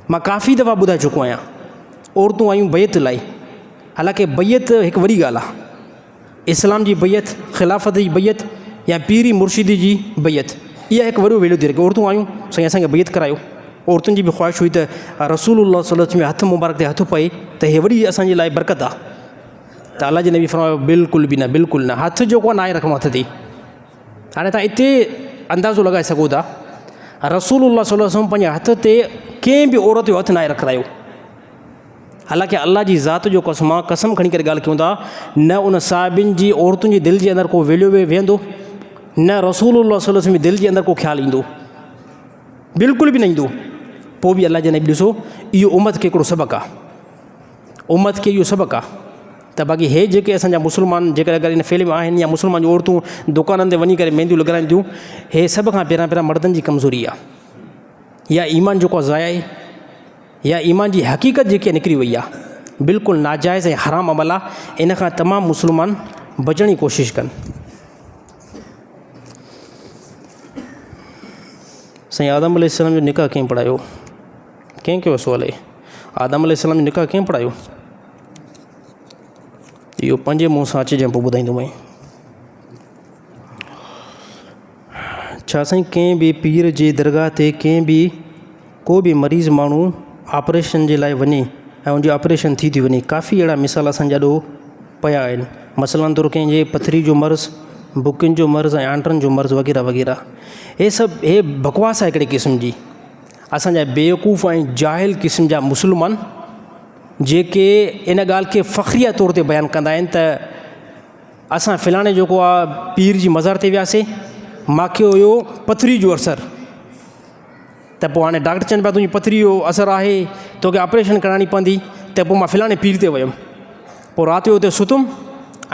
[SPEAKER 2] مان ڪافي دفعا ٻڌائي چڪو آهيان، عورتون آيون بيعت لاء، حالانڪه بيعت هڪ وڏي ڳالهه آ. اسلام جي بيعت، خلافت جي بيعت يا پيري مرشدي جي بيعت اها هڪ وڏو ويليو ٿي رکي. عورتون آيون سائين اسان کي بيعت ڪرايو. عورتن جي به خواهش هئي ته رسول الله صلي الله عليه وسلم جي هٿ مبارڪ تي هٿ پئي ته هي وڏي اسان جي لاء برڪت آ. ته الله جي نبي فرمايو بلڪل به نه بلڪل نه هٿ جيڪو آ ناهي رکڻو هٿ تي. هاڻي تان اتي اندازو لڳائي سگهو ٿا رسول الله صلي الله عليه وسلم پنهنجي هٿ تي ڪنهن به عورت جو هٿ ناهي رکرايو. حالانڪه الله جي ذات جو قسم آ، قسم کڻي ڪري ڳالهه ڪيون ٿا، نه ان صحابين جي عورتن جي دل جي اندر ڪو ويليو ويهندو، نه رسول الله صلي الله عليه وسلم جي دل جي اندر ڪو خيال ايندو، بلڪل به نه ايندو. پوء به الله جي نبي ڏسو اهو امت کي هڪڙو سبق آ، امت کي اهو سبق آ ته باقي هي جيڪي اسان جا مسلمان جيڪر اگر ان فعل ۾ آهن يا مسلمان جون عورتون دڪانن تي وڃي ڪري مينديون لڳرائين ٿيون، هي سڀ کان پهريان پهريان مردن جي ڪمزوري آ يا ايمان جيڪو آ ضايع آهي. يا ايمان جي حقيقت جيڪي نڪري وئي آ بلڪل ناجائز ۽ حرام عمل آ ان کان تمام مسلمان بچڻ جي ڪوشش ڪن. سائين آدم عليه السلام جو نڪاح ڪنهن پڙهايو؟ ڪنهن ڪيو سوال هي؟ آدم عليه السلام جو نڪاح ڪنهن پڙهايو؟ اهو پنهنجي منهن سان اچجي پوء ٻڌائيندومانء. ڇا سائين ڪنهن به پير جي درگاهه تي ڪنهن به ڪو به مريض ماڻهو آپريشن جي لاء وڃي ۽ ان جو آپريشن ٿي ٿي وڃي ڪافي اهڙا مثال اسان جي آڏو پيا آهن مثلاً طور ڪنهن جي پٿري جو مرض بڪين جو مرض ۽ آنٽن جو مرض وغيره وغيره هي سڀ هي بڪواس آهي هڪڙي قسم جي اسان جا بيوقوف ۽ جاهل قسم جا مسلمان جيڪي ان ڳالهه کي فخريه طور تي بيان ڪندا آهن ته اسان فلاڻي جيڪو آ پير جي مزار تي وياسي ماکي هيو پٿري جو اثر ته پوء هاڻي ڊاڪٽر چون پيا تنهنجي پٿري جو اثر آهي توکي آپريشن ڪرائڻي پوندي ته پوء مان فلاڻي پير تي ويم پوء رات جو اتي ستم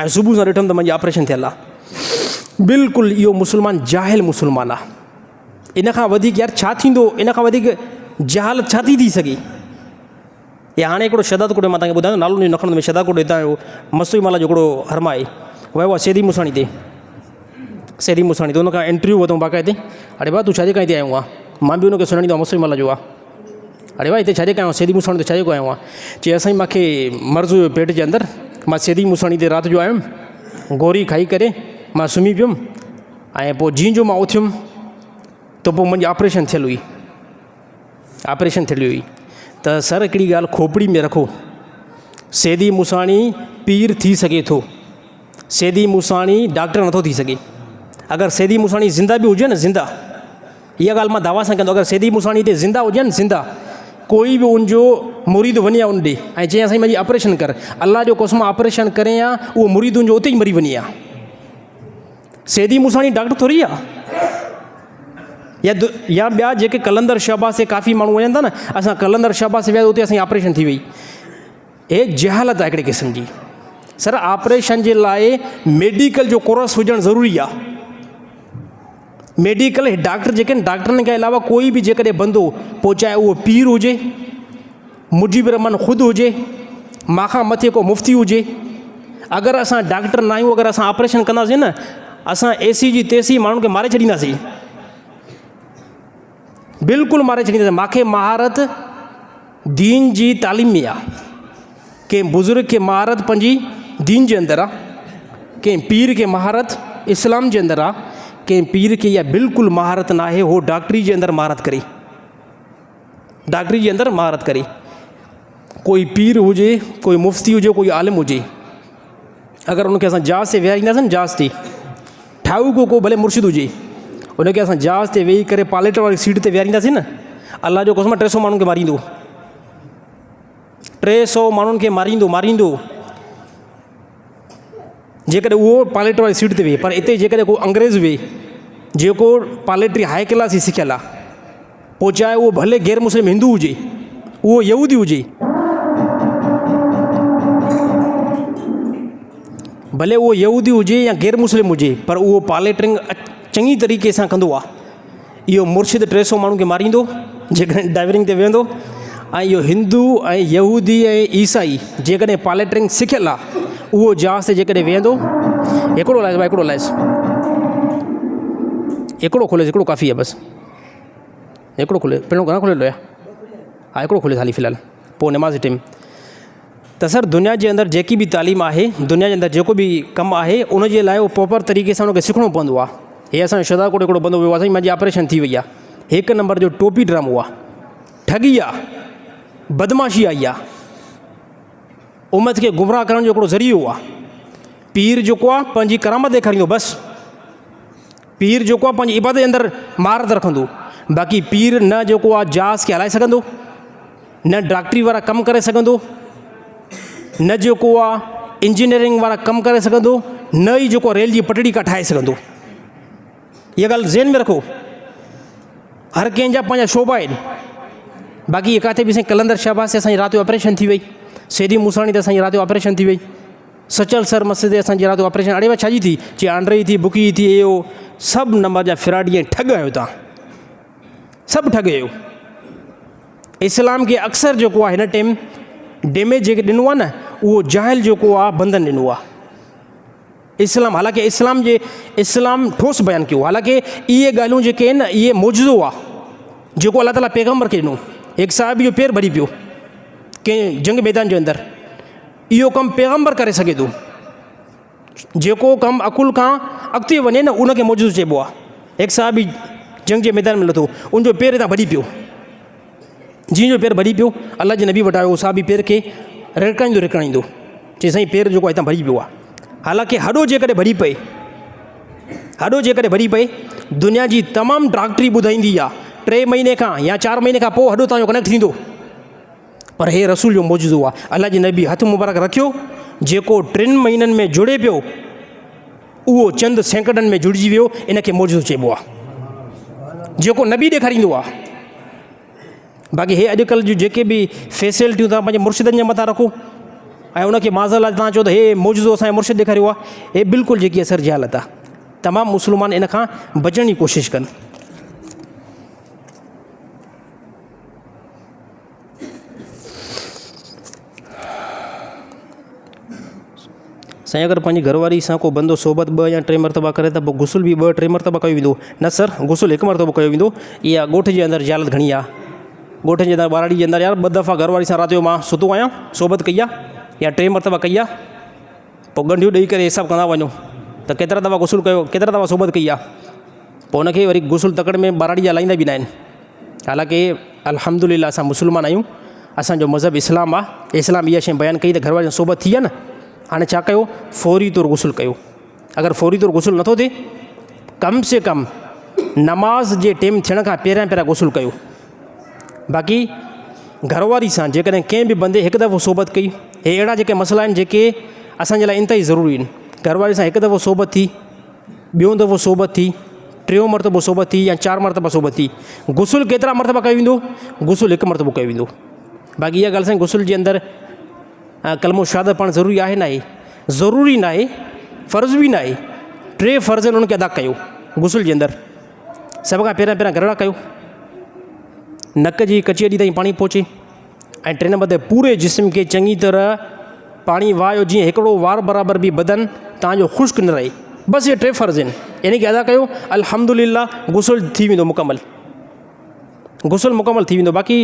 [SPEAKER 2] ۽ صبح سان ڏٺم ته منهنجي آپريشن ٿيل آ بلڪل اهو مسلمان جاهل مسلمان آ ان کان وڌيڪ يار ڇا ٿيندو ان کان وڌيڪ جهالت ڇا ٿي ٿي سگهي يا هاڻي هڪڙو شهداد ڪوٽ مان توهان کي ٻڌايان ٿو نالو نه کڻندم شهداد ڪوٽ هتان جو مستوئي مالا جو هڪڙو هرما آهي ويو آهي سيدي موساڻي تي سيدي موساڻي تي ان کان انٽرويو ورتو باقاعدي اڙي ڀاء تون ڇا جي ڪاڻ هتي آيو آهين مان به ان کي سڃاڻيندو آهيان مستوئي مالا جو آهي اڙي ڀاء هتي ڇا جي ڪاڻ آيو سيدي موساڻي تي ڇا جي ڪاڻ آيو آهين چي سائين مان کي مرض هيو پيٽ جي اندر مان سيدي موساڻي تي رات جو آيم گوري کائي ڪري مان سمهي پيم ۽ پوء جيئن جو مان اٿيم ته پوء منهنجي آپريشن ٿيل هئي آپريشن ٿيل هئي ته سر هڪڙي ڳالهه کوپڙي ۾ رکو سيدي موساڻي پير ٿي سگهي ٿو سيدي موساڻي ڊاڪٽر نٿو ٿي سگهي اگر سيدي موساڻي زنده به هجي نه زنده اها ڳالهه مان دعويٰ سان ڪندو اگر سيدي موساڻي هتي زنده هجي نه زنده ڪوئي به ان جو مريد وڃي ان ڏي ۽ چئي سائين منهنجي آپريشن ڪر الله جو قسم آپريشن ڪري ها اهو مريد ان جو اتي ئي مري وڃي ها سيدي موساڻي ڊاڪٽر ٿوري آ يا يا ٻيا جيڪي قلندر شهباز تي ڪافي ماڻهو وڃن ٿا نه اسان قلندر شهباز تي ويا اتي اسان آپريشن ٿي وئي هي جهالت آهي هڪڙي قسم جي سر آپريشن جي لاء ميڊيڪل جو ڪورس هجڻ ضروري آ ميڊيڪل ڊاڪٽر جيڪي آهن ڊاڪٽرن کان علاوه ڪوئي به جيڪڏهن بندو پوء چاهي اهو پير هجي مجيب الرحمان خود هجي، مان کان مٿي ڪو مفتي هجي، اگر اسان ڊاڪٽر نه آهيون اگر اسان آپريشن ڪنداسين نه اسان ايسي جي تيسي ماڻهن کي ماري ڇڏينداسين بلڪل ماري ڇڏينداسين ماکي مهارت دين جي تعليم ۾ آ ڪنهن بزرگ کي مهارت پنهنجي دين جي اندر آ ڪنهن پير کي مهارت اسلام جي اندر آ ڪنهن پير کي اها بلڪل مهارت ناهي هو ڊاڪٽري جي اندر مهارت ڪري ڊاڪٽري جي اندر مهارت ڪري. ڪوئي پير هجي، ڪوئي مفتي هجي، ڪوئي عالم هجي، اگر ان کي اسان جهاز تي ويهارينداسين نه جهاز تي ٺاهوڪو ڪو ڀلي مرشد هجي ان کي اسان جهاز تي ويهي ڪري پائلٽ واري سيٽ تي ويهارينداسين نه الله جو قسم 300 ماڻهن کي ماريندو 300 ماڻهن کي ماريندو ماريندو جيڪڏهن اهو پائلٽ واري سيٽ تي ويهي پر اتي جيڪڏهن ڪو انگريز ويهي جيڪو پائلٽري هاء ڪلاس جي سکيل آهي پوء چاهي اهو ڀلي غير مسلم هندو هجي اهو يهودي هجي. ڀلي اهو يهودي هجي يا غير مسلم هجي پر اهو پاليٽرنگ چڱي طريقي سان ڪندو آهي. اهو مرشد 300 ماڻهن کي ماريندو جيڪڏهن ڊائيورنگ تي ويهندو ۽ اهو هندو ۽ يهودي ۽ عيسائي جيڪڏهن پاليٽرنگ سکيل آهي اهو جهاز تي جيڪڏهن ويهندو هڪڙو لائس ڀاء هڪڙو لائس هڪڙو کوليس هڪڙو ڪافي آهي بس هڪڙو کولي پهريون گهڻا کوليل هيا ها هڪڙو کوليس حالي في الحال پوء نماز جي ٽيم ته سر دنيا جي اندر جيڪي به تعليم آهي دنيا جي اندر جيڪو به ڪم آهي ان جي لاء اهو پراپر طريقي سان ان کي سکڻو پوندو آهي هي اسان جو شهداد ڪوٽ هڪڙو بندو ويو آهي سائين منهنجي آپريشن ٿي وئي آهي هڪ نمبر جو ٽوپي ڊرامو آهي ٺڳي آهي بدمعاشي آئي آهي امت کي گمراهه ڪرڻ جو هڪڙو ذريعو آهي پير جيڪو آهي پنهنجي ڪرامت ڏيکاريندو بس پير جيڪو آهي پنهنجي عبادت جي اندر مهارت رکندو باقي پير نه جيڪو آهي جهاز کي هلائي سگهندو نه ڊاڪٽري وارا ڪم ڪري سگهندو نه جيڪو آ انجنيئرنگ وارا ڪم ڪري سگهندو نه ئي جيڪو ريل جي پٽڙي ڪا ٺاهي سگهندو اها ڳالهه ذهن ۾ رکو هر ڪنهن جا پنهنجا شعبا آهن باقي ڪاٿي به سائين قلندر شهباز تي اسانجي رات جو آپريشن ٿي وئي سيدي موساڻي تي اسانجي رات جو آپريشن ٿي وئي سچل سر مسجد تي اسانجي رات جو آپريشن اڙي ڇا جي ٿي چي آنڊري ٿي بڪي ٿي اهو سڀ نمبر جا فراڊي ۽ ٺڳ آهيو تان سڀ ٺڳ آهيو اسلام کي اڪثر جيڪو آهي هن ٽيم ڊيميج جيڪي ڏنو آهي نه اهو جاهل جيڪو آهي بندن ڏنو آهي اسلام حالانڪه اسلام جي اسلام ٺوس بيان ڪيو حالانڪه اهي ڳالهيون جيڪي آهن نه اهي معجزو آهي جيڪو الله تعاليٰ پيغمبر کي ڏنو هڪ صاحب جو پير ڀري پيو ڪنهن جنگ ميدان جي اندر اهو ڪم پيغمبر ڪري سگهي ٿو جيڪو ڪم عقل کان اڳتي وڃي نه ان کي معجزو چئبو آهي. هڪ صحابي جنگ جي ميدان ۾ لٿو، ان جو پير هتان ڀڄي پيو. جيئن جو پير ڀڄي پيو، الله جي نبي وٽ آيو، صحابي پير کي رڙڪائيندو رڙڪائيندو چي سائين پير جيڪو هتان ڀڄي پيو آهي. حالانڪه هڏو جيڪڏهن ڀڄي پئي، هڏو جيڪڏهن ڀڄي پئي، دنيا جي تمام ڊاڪٽري ٻڌائيندي آهي 3 مهيني کان يا 4 مهيني کان پوء هڏو توهان جو ڪنيڪٽ ٿيندو. پر هي رسول جو معجزو آ. الله جي نبي هٿ مبارڪ رکيو، جيڪو 3 مهينن ۾ جڙي پيو، اهو چند سيڪنڊن ۾ جڙجي ويو، ان کي معجزو چئبو آ. جيڪو نبي ڏيکاريندو آ. باقي هي اڄڪلهه جون جيڪي به فيسلٽيون توهان پنهنجي مرشدن جي مٿان رکو ۽ ان کي معاذ الله توهان چئو ته هي معجزو اسان جي مرشد ڏيکاريو آ، هي بلڪل جيڪي اثر جهالت آ. تمام مسلمان ان کان بچڻ جي ڪوشش ڪن. سائين اگر پنهنجي گهر واري سان ڪو بندو صحبت 2 يا 3 مرتبا ڪري ته پوء غسل به 2 3 مرتبا ڪيو ويندو؟ نه سر غسل هڪ مرتبو ڪيو ويندو. اها ڳوٺ جي اندر جهالت گهڻي آ. ڳوٺ جي اندر ٻهراڙي جي اندر يار 2 دفعا گهر واري سان رات جو مان ستو آهيان صحبت ڪئي آ يا 3 مرتبا ڪئي آ پوء ڳنڍيون ڏئي ڪري حساب ڪندا وڃو ته ڪيترا دفعا غسل ڪيو ڪيترا دفعا صحبت ڪئي آ پوء ان کي وري غسل تڪڙ ۾ ٻهراڙي جا لائيندا به ناهن. حالانڪه الحمد لله اسان مسلمان آهيون اسان جو مذهب اسلام آ اسلام اها شيء بيان ڪئي ته گهر واري سان صحبت ٿي آ نه هاڻي ڇا ڪيو فوري طور غسل ڪيو اگر فوري طور غسل نٿو ٿئي ڪم سي ڪم نماز جي ٽيم ٿيڻ کان پهريان پهريان غسل ڪيو باقي گهر واري سان جيڪڏهن ڪنهن به بندي هڪ دفعو صحبت ڪئي هي اهڙا جيڪي مسئلا آهن جيڪي اسان جي لاء انتهائي ضروري آهن گهر واري سان هڪ دفعو صحبت ٿي ٻيون دفعو صحبت ٿي، ٽيون مرتبو صحبت ٿي يا چار مرتبا صحبت ٿي. غسل ڪيترا مرتبا ڪيو ويندو؟ غسل هڪ مرتبو ڪيو ويندو. باقي اها ڳالهه سائين غسل جي اندر ڪلمو شهادت پڙهڻ ضروري آهي ناهي؟ ضروري ناهي، فرض به ناهي. ٽي فرض آهن انهن کي ادا ڪيو غسل جي اندر. سڀ کان پهريان پهريان گرڙا ڪيو، نڪ جي ڪچي هڏي تائين پاڻي پهچي. ۽ ٽئين نمبر تي پوري جسم کي چڱي طرح پاڻي وهايو جيئن هڪڙو وار برابر به بدن توهان جو خشڪ نه رهي. بس اهي ٽي فرض آهن يعني ڪي ادا ڪيو الحمدلله غسل ٿي ويندو مڪمل غسل مڪمل ٿي ويندو باقي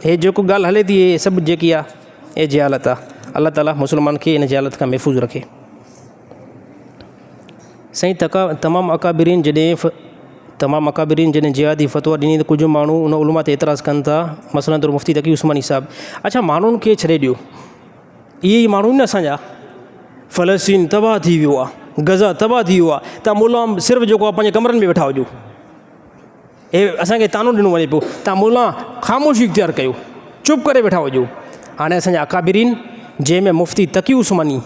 [SPEAKER 2] هي جيڪو ڳالهه هلي ٿي هي سڀ جيڪي آهي هي جهالت آهي الله تعالي مسلمان کي ان جهالت کان محفوظ رکي. سائين تڪا تمام اڪابرين جڏهن تمام اڪابرين جڏهن جهادي فتويٰ ڏني ته ڪجهه ماڻهو ان علماء تي اعتراض ڪن ٿا مثلا طور مفتي تقي عثماني صاحب اڇا ماڻهن کي ڇڏي ڏيو اهي ئي ماڻهو نه اسان جا فلسطين تباهه ٿي ويو آهي غزه تباهه ٿي ويو آهي ته ملا صرف جيڪو آهي پنهنجي ڪمرن ۾ ويٺا هجو هي اسان کي طعنو ڏنو وڃي پيو ته ملا خاموشي اختيار ڪيو چپ ڪري ويٺا هجو هاڻي اسان جا اڪابرين جنهن ۾ مفتي تقي عثماني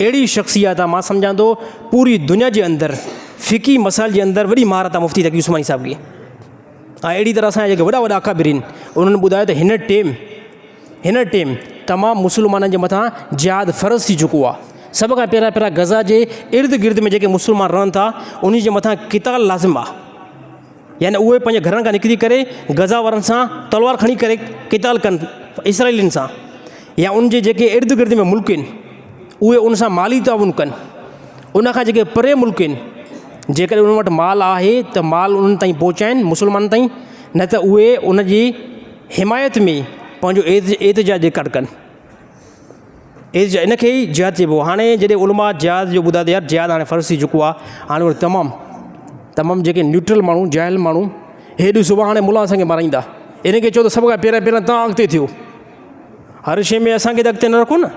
[SPEAKER 2] اهڙي شخصيت آ مان سمجهان ٿو پوري دنيا جي اندر فقهي مسائل جي اندر وڏي مهارت آ مفتي تقي عثماني صاحب کي ۽ اهڙي طرح اسان جا جيڪي وڏا وڏا اڪابرين انهن ٻڌايو ته هن ٽيم هن ٽيم تمام مسلمانن جي مٿان جهاد فرض ٿي چڪو آ. سڀ کان پهريان پهريان غزه جي ارد گرد ۾ جيڪي مسلمان رهن ٿا انهن جي مٿان قتال لازم آهي. يعني اهي پنهنجي گهرن کان نڪري ڪري غزه وارن سان تلوار کڻي ڪري قتال ڪن اسرائيلين سان يا ان جي جيڪي ارد گرد ۾ ملڪ آهن اهي ان سان مالي تعاون ڪن. ان کان جيڪي پري ملڪ آهن جيڪڏهن انهن وٽ مال آهي ته مال انهن تائين پهچائن مسلمانن تائين نه ته اهي ان جي حمايت ۾ پنهنجو احتجاج رڪارڊ ڪن. ان کي ئي جهاد چئبو. هاڻي جڏهن علماء جهاد جو ٻڌايو ته يار جهاد هاڻي فرض ٿي چڪو آهي هاڻي وري تمام تمام جيڪي نيوٽرل ماڻهو جاهل ماڻهو هي ڏسو هاڻي ملا اسان کي مارائيندا ان کي چئو ته سڀ کان پهريان پهريان تان اڳتي ٿيو هر شي ۾ اسان کي ته اڳتي نه رکو نه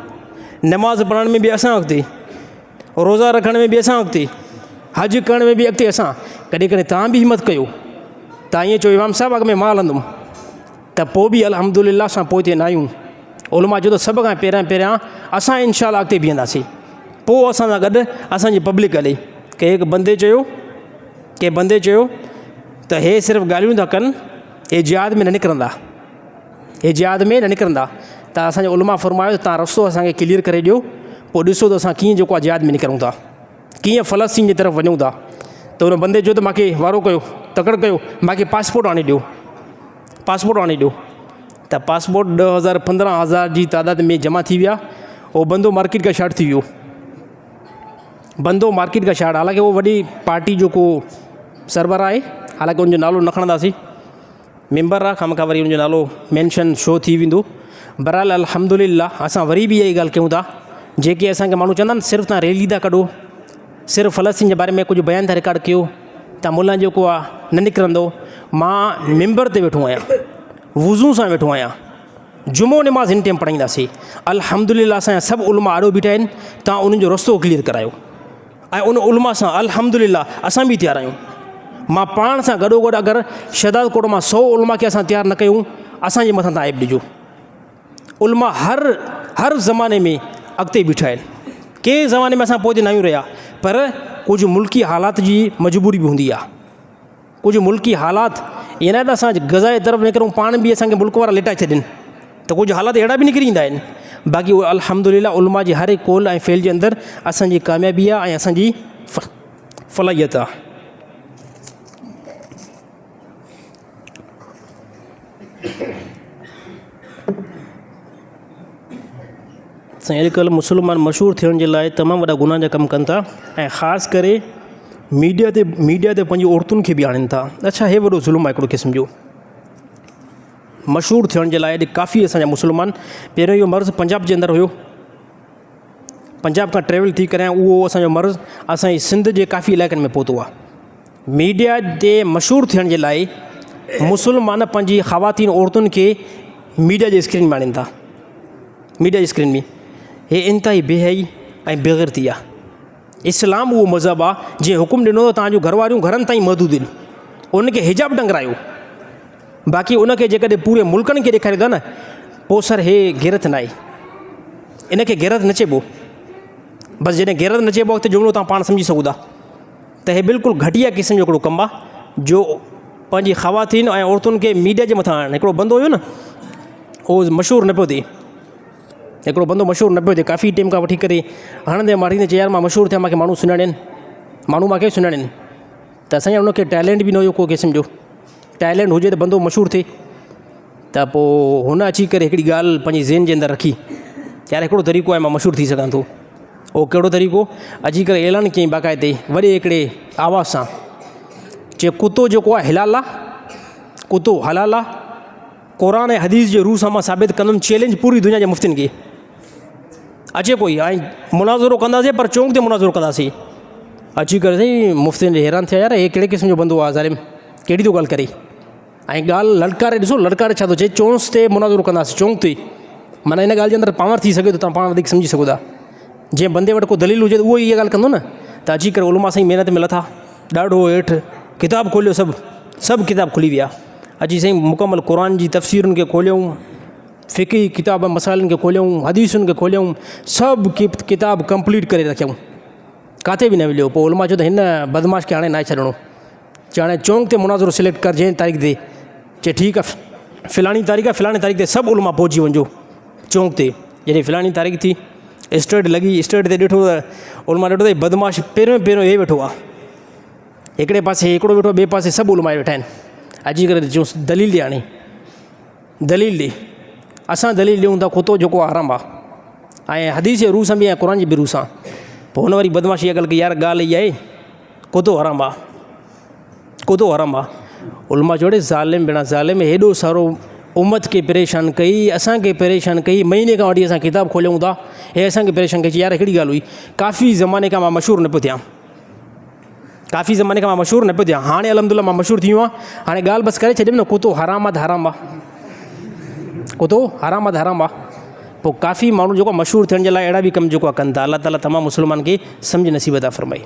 [SPEAKER 2] نماز پڙهڻ ۾ به اسان اڳتي روزا رکڻ ۾ به اسان اڳتي حج ڪرڻ ۾ به اڳتي اسان ڪڏهن ڪڏهن تان به همت ڪيو تان ائين چئو امام صاحب اڳ ۾ مان هلندم ته پوء به الحمد لله اسان پوئتي نه آهيون. علماء چيو ته سڀ کان پهريان پهريان اسان انشاء الله اڳتي بيهنداسين پوء اسان سان گڏ اسان جي پبلڪ هلي. ڪنهن هڪ بندي چيو ڪنهن بندي چيو ته هي صرف ڳالهيون ٿا ڪن هي جهاد ۾ نه نڪرندا هي جهاد ۾ نه نڪرندا ته اسان جي علماء فرمايو ته تان رستو اسان کي ڪليئر ڪري ڏيو پوء ڏسو ته اسان ڪيئن جيڪو آهي جهاد ۾ نڪرون ٿا. ڪيئن فلسطين جي طرف وڃون ٿا ته ان بندي چيو ته مانکي وارو ڪيو تڪڙ ڪيو مانکي پاسپورٽ آڻي ڏيو پاسپورٽ آڻي ڏيو ته پاسپورٽ ڏهه هزار پندرهن هزار جي تعداد ۾ جمع ٿي ويا اهو بندو مارڪيٽ کان شارٽ ٿي ويو بندو مارڪيٽ کان شارٽ حالانڪه اهو وڏي پارٽي جو ڪو سربراهه آهي حالانڪه ان جو نالو نه کڻنداسين ميمبر آ خامخا وري ان جو نالو مينشن شو ٿي ويندو بھرحال الحمدلله اسان وري به اها ئي ڳالهه ڪيون ٿا جيڪي اسان کي ماڻهو چوندا آهن صرف تان ريلي ٿا ڪڍو صرف فلسطين جي باري ۾ ڪجهه بيان ٿا رڪارڊ ڪيو تان ملا جيڪو آ نه نڪرندو مان ممبر تي ويٺو آهيان وضو سان ويٺو آهيان جمعو نماز هن ٽيم پڙهائينداسين الحمدلله اسان جا سڀ علماء آڏو بيٺا آهن تان انهن جو رستو ڪليئر ڪرايو ۽ ان علماء سان الحمد لله اسان به تيار آهيون مان پاڻ سان گڏو گڏ اگر شهداد ڪوٽ مان سو علماء کي اسان تيار نه ڪيون اسان جي مٿان تان عيب ڏجو علماء هر هر زماني ۾ اڳتي بيٺا آهن ڪنهن زماني ۾ اسان پوئتي نه آهيون رهيا پر ڪجهه ملڪي حالات جي مجبوري به هوندي آهي ڪجهه ملڪي حالات ائين نه ته اسان غزا جي طرف نڪرون پاڻ به اسان کي ملڪ وارا لٽائي ڇڏين ته ڪجهه حالات اهڙا به نڪري ايندا آهن باقي اهي الحمد لله علماء جي هر هڪ قول ۽ فعل جي اندر اسان جي ڪاميابي آهي ۽ اسان جي فلاحيت آهي. سائين اڄڪلهه مسلمان مشهور ٿيڻ جي لاء تمام وڏا گناهه جا ڪم ڪن ٿا ۽ خاص ڪري ميڊيا تي ميڊيا تي پنهنجي عورتن کي به آڻين ٿا اڇا هي وڏو ظلم آهي هڪڙو قسم جو مشهور ٿيڻ جي لاء اڄ ڪافي اسانجا مسلمان پهريون اهو مرض پنجاب جي اندر هيو پنجاب کان ٽريول ٿي ڪري اهو اسانجو مرض اسانجي سنڌ جي ڪافي علائقن ۾ پهتو آهي ميڊيا تي مشهور ٿيڻ جي لاء مسلمان پنهنجي خواتين عورتن کي ميڊيا جي اسڪرين ۾ آڻين ٿا ميڊيا جي اسڪرين ۾ هي انتهائي بي حيائي ۽ بيغيرتي آ اسلام اهو مذهب آ جنهن حڪم ڏنو ته توهان جون گهر واريون گهرن تائين محدود آهن ان کي حجاب ٽنگرايو باقي ان کي جيڪڏهن پوري ملڪن کي ڏيکاريو ٿا نه پوء سر هي غيرت نه آهي ان کي غيرت نه چئبو بس جڏهن غيرت نه چئبو ته جملو توهان پاڻ سمجهي سگهو ٿا ته هي بلڪل گهٽيا قسم جو هڪڙو ڪم آ جو پنهنجي خواتين ۽ عورتن کي ميڊيا جي مٿان آڻڻ هڪڙو بندو هيو نه اهو مشهور نه پيو ٿئي هڪڙو بندو مشهور نه پيو ٿئي ڪافي ٽيم کان وٺي ڪري هڻندي ماريندي چي يار مان مشهور ٿيان مانکي ماڻهو سڃاڻين ماڻهو مانکي سڃاڻين ته سائين ان کي ٽيلنٽ به نه هيو ڪو قسم جو ٽيلنٽ هجي ته بندو مشهور ٿئي ته پوء هن اچي ڪري هڪڙي ڳالهه پنهنجي ذهن جي اندر رکي يار هڪڙو طريقو آهي مان مشهور ٿي سگهان ٿو اهو ڪهڙو طريقو اچي ڪري اعلان ڪيائين باقاعدي وڏي هڪڙي آواز سان چي ڪتو جيڪو آهي حلال آهي ڪتو حلال آهي قرآن ۽ حديث جي روح سان مان ثابت ڪندم چئلينج پوري دنيا جي مفتين کي اچي ڪوئي ۽ مناظرو ڪنداسين پر چونڪ تي مناظرو ڪنداسين اچي ڪري سائين مفتين حيران ٿيا يار هي ڪهڙي قسم جو بندو آهي ظالم ڪهڙي ٿو ڳالهه ڪري ۽ ڳالهه للڪاري ڏسو للڪاري ڇا ٿو چئي چونس تي مناظرو ڪنداسين چونڪ تي معنيٰ ان ڳالهه جي اندر پاور ٿي سگهي ٿو تان پاڻ وڌيڪ سمجهي سگهو ٿا جنهن بندي وٽ ڪو دليل هجي ته اهو ئي اها ڳالهه ڪندو نه ته اچي ڪري علماء سائين محنت ۾ لٿا ڏاڍو هيٺ ڪتاب کوليو سڀ سڀ ڪتاب کلي ويا اچي سائين مڪمل قرآن جي تفسيرن کي کوليائون فقهي ڪتاب مسائلن کي کوليائون حديثن کي کوليائون سڀ ڪتاب ڪمپليٽ ڪري رکيائون ڪاٿي به نه مليو پوء علماء چيو ته هن بدمعاش کي هاڻي ناهي ڇڏڻو چي هاڻي چونڪ تي مناظرو سليڪٽ ڪر جنهن تاريخ تي چي ٺيڪ آ فلاڻي تاريخ آ فلاڻي تاريخ تي سڀ علماء پهچي وڃجو چونڪ تي جڏهن فلاڻي تاريخ ٿي اسٽيٽ لڳي، اسٽيٽ تي ڏٺو ته علماء ڏٺو ته بدمعاش پهريون پهريون هي ويٺو آهي. هڪڙي پاسي هڪڙو ويٺو ٻئي پاسي سڀ علماء ويٺا آهن. اچي ڪري چيونس دليل ڏي هاڻي دليل ڏي. اسان دليل ڏيون ٿا ڪتو جيڪو آهي حرام آهي ۽ حديث جي روح سان به ۽ قرآن جي به روح سان. پوء هن وري بدمعاشي اها ڳالهه ڪئي يار ڳالهه اها آهي ڪتو حرام آهي. ڪتو حرام آ. علماء چيو اڙي ظالم بنا ظالم هيڏو سارو امت کي پريشان ڪئي اسان کي پريشان ڪئي مهيني کان وٺي اسان ڪتاب کوليون ٿا هي اسان کي پريشان ڪئي يار هڪڙي ڳالهه هئي ڪافي زماني کان مان مشهور نه پيو ٿيان ڪافي زماني کان مان مشهور نه پيو ٿيان هاڻي الحمدلله مان مشهور ٿي ويو آهيان هاڻي ڳالهه بس ڪري ڇڏيم نه ڪتو حرام آ ته حرام آ ڪتو حرام آ ته حرام آ پوء ڪافي ماڻهو جيڪو مشهور ٿيڻ جي لاء اهڙا به ڪم جيڪو ڪن ٿا الله تعالي تمام مسلمان کي سمجھ نصيب عطا فرمائي.